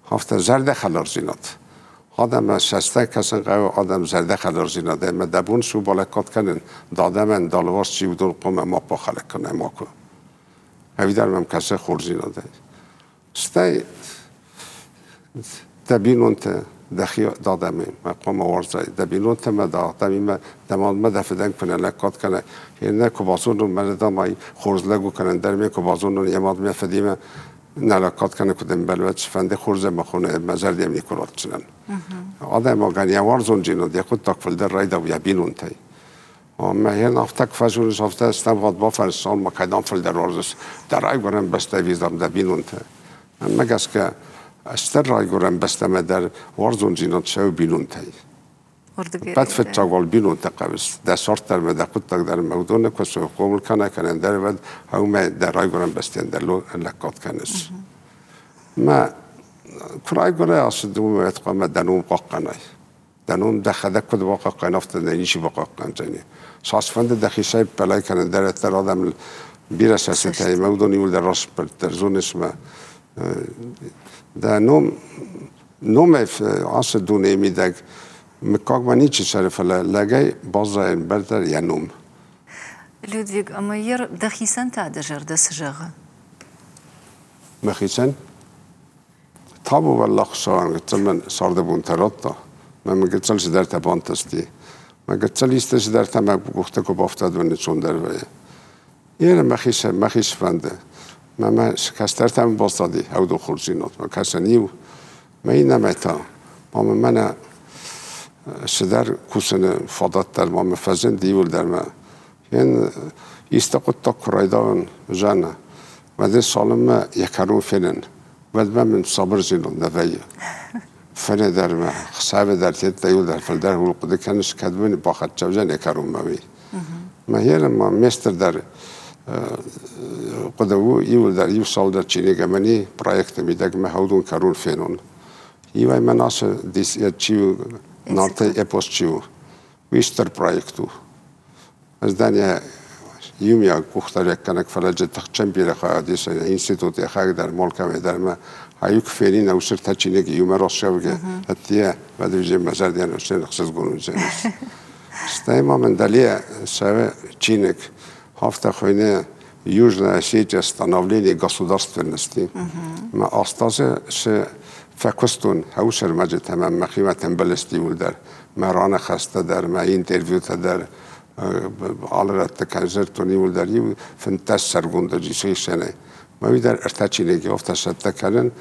Афтӕ зӕрдӕхӕлардзинад. Адӕммӕ цӕстӕй кӕсын хъӕуы, адӕм зӕрдӕхӕлардзинад ӕмӕ дӕ бон цы у балӕггад кӕнын, дӕ адӕмӕн дӕ алыварс чи уыдон хъуамӕ ма бахӕлӕг кӕнай макуы. Ӕви дӕр мӕм кӕсы хорздзинадӕй. Стӕй дӕ бинонтӕ дӕхи адӕмимӕ хъуамӕ уарзай, дӕ бинонтӕ мӕ дӕ адӕмимӕ, дӕ мадмӕ дӕ фыдӕн куы нӕ лӕггад кӕнай, иннӕ куы базонон, мӕнӕ дам ай хорз лӕг у кӕнӕ ӕндӕр ме куы базонон, йӕ мад мӕ фыдимӕ нӕ лӕггад кӕны, куыд ӕмбӕлы, уӕд цыфӕнды хорз ӕмӕ хоны, мӕ зӕрдӕ никуы ратдзынӕн. Адӕймагӕн йӕ уарзондзинад, йӕ хъуыддаг фылдӕр райдауы йӕ бинонтӕй. Мӕ йын афтӕ куы фӕзоныс, афтӕ стӕмгъуыд бафӕрсӕм, ма кӕдӕм фылдӕр уарзыс, дӕ райгуырӕн бӕстӕ ӕви дам дӕ бинонтӕ. Мӕ гӕсгӕ, стыр райгуырӕн бӕстӕмӕ дӕр уарзондзинад цӕуы бинонтӕй. Ӕппӕт фыццаг уал бинонтӕ хъӕуынц. Дӕ цард дӕр ӕмӕ дӕ хъуыддаг дӕр ӕмӕ уыдоны куы хъомыл кӕна кӕнӕ ӕндӕр, уӕд уымӕй дӕ райгуырӕн бӕстӕйӕн дӕр лӕггад кӕныс. Мӕ куы райгуырай ацы уымӕй хъуамӕ дӕ ном хъахъхъӕнай. Дӕ ном дӕхӕдӕг куыд бахъахъхъӕн, афтӕ дӕ ничи бахъахъхъӕндзӕни. Цасфӕнды дӕхицӕй ппӕлай кӕнӕ дӕр ӕддӕр адӕмыл бирӕ цӕстытӕ ӕмӕ уыдон иуылдӕр раст зоныс мӕ дӕ ном номӕй ацы дунейы мидӕг мыггагмӕ ничи цӕры, фӕлӕ лӕгӕй баззайын бӕрдӕр йӕ ном. Людвиг, ӕмӕ йер дӕхицӕн та дӕ зӕрдӕ цы зӕгъы? Мӕхицӕн? Табу Уӕллаг Хуыцауӕн, гыццыл мын царды бонтӕ радта. Мӕ мын гыццыл цыдӕртӕ бантысти. Мӕ гыццыл исты цыдӕртӕ мӕ къухты куы бафтӕд, уӕд ныцондӕр вӕййы. Йе мӕхи мӕхи сфӕнды. Мӕ мӕ кӕстӕртӕм баззади ӕвдо хорздзинад. Мӕ кӕсӕн иу, мӕ иннӕмӕй та ма мын мӕнӕ цыдӕр кусыны фадат дӕр ма мӕ фӕзынд иуылдӕр мӕ Ен исты хъуыддаг куы райдауын Жанна, уӕд ын цалынмӕ йӕ кӕрон фенын, уӕдмӕ мын сабырдзинад нӕ вӕййы. Фӕлӕ дӕр мӕ хсӕвы дӕр тедта иуылдӕр фылдӕр ууыл хъуыды кӕныс, кӕд мын бахӕццӕ уыдзӕн йӕ кӕронмӕ, уый. Мӕ херы ма ме стырдӕр хъуыды у иуылдӕр иу цалдӕр чиныг ӕмӕ ни проекты мидӕг мӕ хӕудон кӕрон фенон. Иуӕй мӕн ацы чи у, Нарты эпос чи у, уый стыр проект у. Ӕз дӕн йӕ иумиаг къухдариуӕггӕнӕг, фӕлӕ тыхджын бирӕ хайад исы институт йӕхӕдӕг дӕр, Молкӕмӕ дӕр ӕмӕ ай куы фенин ӕвсыртӕ чиныг иумӕ рацӕугӕ, ӕддейӕ, уӕд уыдзӕн мӕ зӕрдӕйӕн уыдзӕн ӕхсызгон уыдзӕнис. Стӕй ма мын дӕлейӕ цӕуы чиныг, афтӕ хуыйны Южная Осетия становление государственности. Мӕ астазы цы фӕкуыстон ӕвсӕрмӕджытӕ мӕ мӕхимӕ тӕмбӕлысты иуылдӕр. Мӕ раныхӕстӕ дӕр, мӕ интервьютӕ дӕр алы рӕтты концерттон иуылдӕр иу 15 сӕргонды исӕнӕй. Мӕ уый дӕр ӕртӕ чиныги афтӕ цӕттӕ кӕнын.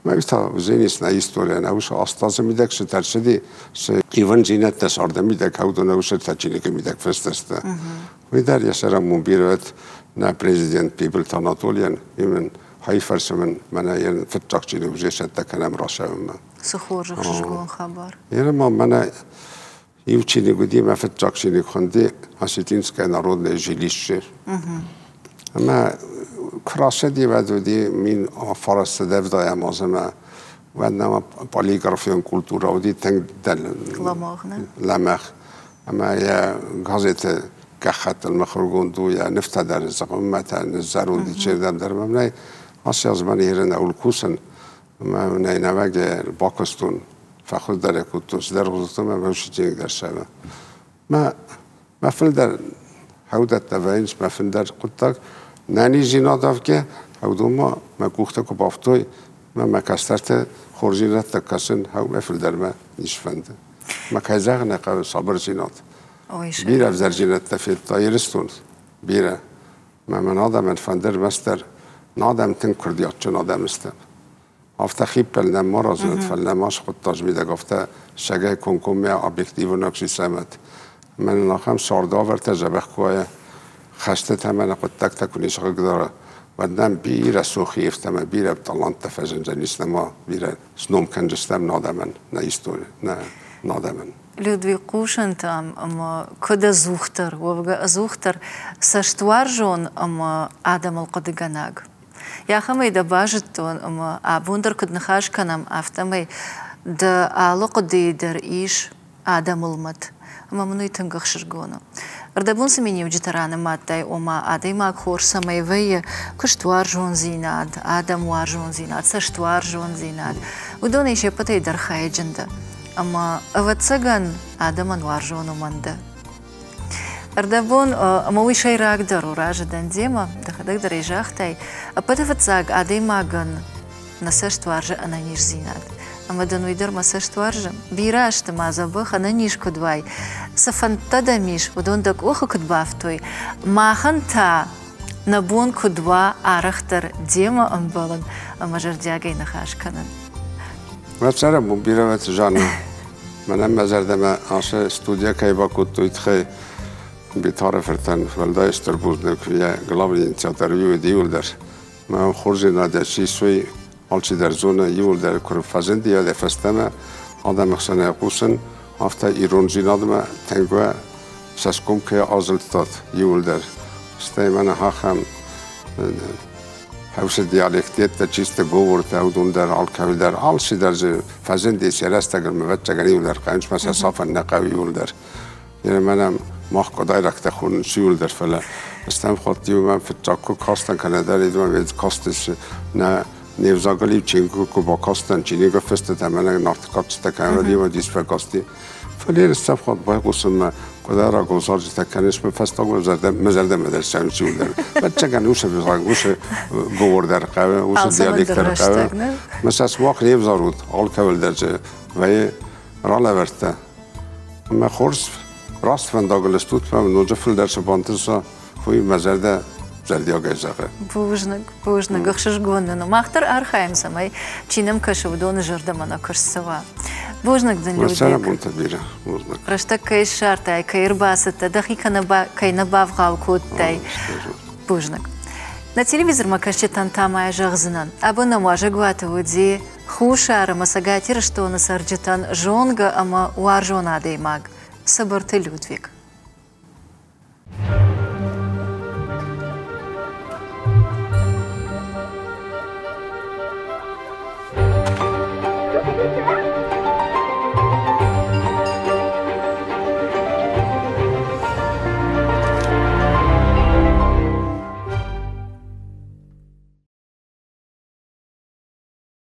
Мӕ уый та уыдзӕнис нӕ историйӕн ӕвзӕр астазы мидӕг цы ӕрцыди, цы ивындзинӕдтӕ царды мидӕг, уыдон ӕвзӕр ӕртӕ чиныги мидӕг фыст сты. Уый дӕр йӕ сӕрӕн бирӕ нӕ президент Бибылты Анатолийӕн, именно хай фӕрцы мын мӕнӕ йӕ фыццаг чиныг уже цӕттӕ кӕнӕм рацӕуынмӕ. Цы хорз ӕхсызгон хабар. Йе ма мӕнӕ иу чиныг уыди, мӕ фыццаг чиныг хуынди Осетинское народное жилище. Ӕмӕ куы рацыди, уӕд уыди 1909 азы ӕмӕ уӕд нӕма полиграфион культурӕ уыди тынг лӕмӕгъ. Ӕмӕ йӕ газеты гӕххӕттыл мыхуыргонд у, йӕ нывтӕ дӕр зӕгъынмӕ та ныззӕронд чердӕмдӕр мӕм нӕй. Ацы аз мӕн ерын ӕуыл кусын, ӕмӕ нӕй нӕуӕг бакуыстон, фӕхуыздӕр кодтон, цыдӕр хуыздӕр мӕ чиныг дӕр сӕвы. Мӕ мӕ фылдӕр хӕудӕттӕ вӕййынц, мӕ фылдӕр хъуыддаг нӕниздзинад авгӕ, хӕудонмӕ мӕ къухтӕ куы бафтой, мӕ мӕ кӕстӕртӕ хорздзинӕдтӕ кӕсын, хӕу мӕ фылдӕрмӕ ницы фӕнды. Мӕ кӕй зӕгъын ӕй хъӕуы, сабырдзинад. Бирӕ ӕвзӕрдзинӕдтӕ федта Ирыстон, бирӕ. Мӕ мын адӕмӕн фӕнды ӕрмӕстдӕр, нӕ адӕм тынг курдиатджын адӕм сты. Афтӕ хиппӕл нӕм ма разынӕд, фӕлӕ нӕ ма схуыдта мидӕг афтӕ сӕгӕй комкоммӕ объективон сисӕмӕт. Мӕнӕн ахӕм цардуавӕртӕ дзӕбӕх куы уайа, хӕстытӕ мӕнӕ хъуыддӕгтӕ куы не схъыгдара, уӕд нӕм бирӕ цух ивтӕ ӕмӕ бирӕ таланттӕ фӕзындзӕнис нӕма бирӕ сном кӕндзыстӕм нӕ адӕмӕн, нӕ истори, нӕ адӕмӕн. Людвиг, хъусынтӕм ӕмӕ куыд ӕдзухдӕр, уӕвгӕ ӕдзухдӕр цӕстуарзон ӕмӕ адӕмыл хъуыдыгӕнӕг. Йӕхӕмӕй дӕ базыдтон ӕмӕ абон дӕр куыд ныхас кӕнӕм, афтӕмӕй дӕ алы хъуыдыйы дӕр ис адӕмыл мӕт. Ӕмӕ мын уый тынг ӕхсызгон у. Ӕрдӕбон цы миниуджытӕ ранымадтай, ома адӕймаг хорз цӕмӕй вӕййы, куыстуарзондзинад, адӕмуарзондзинад, цӕстуарзондзинад, уыдонӕй се ппӕтӕй дӕр хайджын дӕ. Ӕмӕ, ӕвӕццӕгӕн, адӕмӕн уарзон уымӕн дӕ. Ӕрдӕбон, ӕмӕ уый сӕйрагдӕр у, разы дӕн демӕ, дӕхӕдӕг дӕр ӕй загътай, ӕппӕты фыццаг адӕймагӕн нӕ цӕст уарзы ӕнӕниздзинад. Ӕмӕ дын уый дӕр мӕ цӕст уарзы. Бирӕ азты ма дзӕбӕх, ӕнӕниз куыд уай, цы фӕндтӕ дӕм ис, уыдон дӕ къухы куыд бафтой, махӕн та нӕ бон куыд уа арӕхдӕр демӕ ӕмбӕлын ӕмӕ зӕрдиагӕй ныхас кӕнын. Мӕ цӕрӕнбон бирӕ уӕд, Жанна. Мӕнӕн мӕ зӕрдӕмӕ ацы студия кӕй бакодтой, тыххӕй Битары фыртӕн уӕлдай стыр бузныг йӕ главный инициатор уыд иуылдӕр. Мӕ хорздзинадӕй чи суй, алчидӕр зоны, иуылдӕр куы фӕзынди йӕ фӕстӕмӕ адӕмы хсӕнӕй хъусын, афтӕ ирондзинадмӕ тынг уӕ цӕсгом кӕй азылдтат иуылдӕр. Стӕй мӕнӕ ахӕм хӕусы диалектеттӕ, чисто говортӕ, уыдон дӕр алкӕуыл дӕр, алчидӕр дзы фӕзындис йӕ рӕстӕгыл, ӕвӕццӕгӕн, иуылдӕр хъӕуынц, мӕ сӕ сафӕн нӕ хъӕуы иуылдӕр. Мӕнӕ мах къуыдайрӕгтӕ хонынц иуылдӕр, фӕлӕ стӕм хатт-иу мӕм фыццаг куы кастӕн кӕнӕ дӕр мӕм кастис нӕ не взагыл-иу чиныг куы бакастӕн, чиныгы фыстытӕ мӕнӕ нарты кадджытӕ кӕнӕ уӕд-иу дис фӕкасти. Фӕлӕ стӕм хатт байхъусынмӕ къуыдайраг ӕвзарджытӕ кӕнынц мӕ фӕстаг мӕ зӕрдӕмӕ дӕр цӕуынц иуылдӕр. Ӕвӕццӕгӕн, уыцы взаг, уыцы говор дӕр хъӕуы, уыцы диалект дӕр хъӕуы. Мӕ сӕ сымах не взарут, алкӕуыл дӕр дзы вӕййы ралӕвӕрдтӕ. Ӕмӕ хорз, раст фӕндагыл стут, ӕмӕ ноджы фылдӕр цы бантыса, уый мӕ зӕрдӕ зӕрдиагӕй зӕгъы. Бузныг, бузныг, ӕхсызгон нын у. Мах дӕр архайӕм, цӕмӕй чи нӕм кӕсы, уыдоны зӕрдӕмӕ нӕ куыст цӕуа. Бузныг дын, Людвиг. Цӕрӕнбонтӕ бирӕ, бузныг. Рӕстӕг кӕй ссардтай, кӕй ӕрбацыдтӕ, дӕхи кӕй нӕ бавгъау кодтай. Бузныг. Нӕ телевизормӕ кӕсджытӕн та ма зӕгъдзынӕн, абон нӕм уазӕгуаты уыди Хуссар ӕмӕ Цӕгат Ирыстоны цӕрджытӕн зонгӕ ӕмӕ уарзон адӕймаг Цыбырты Людвиг.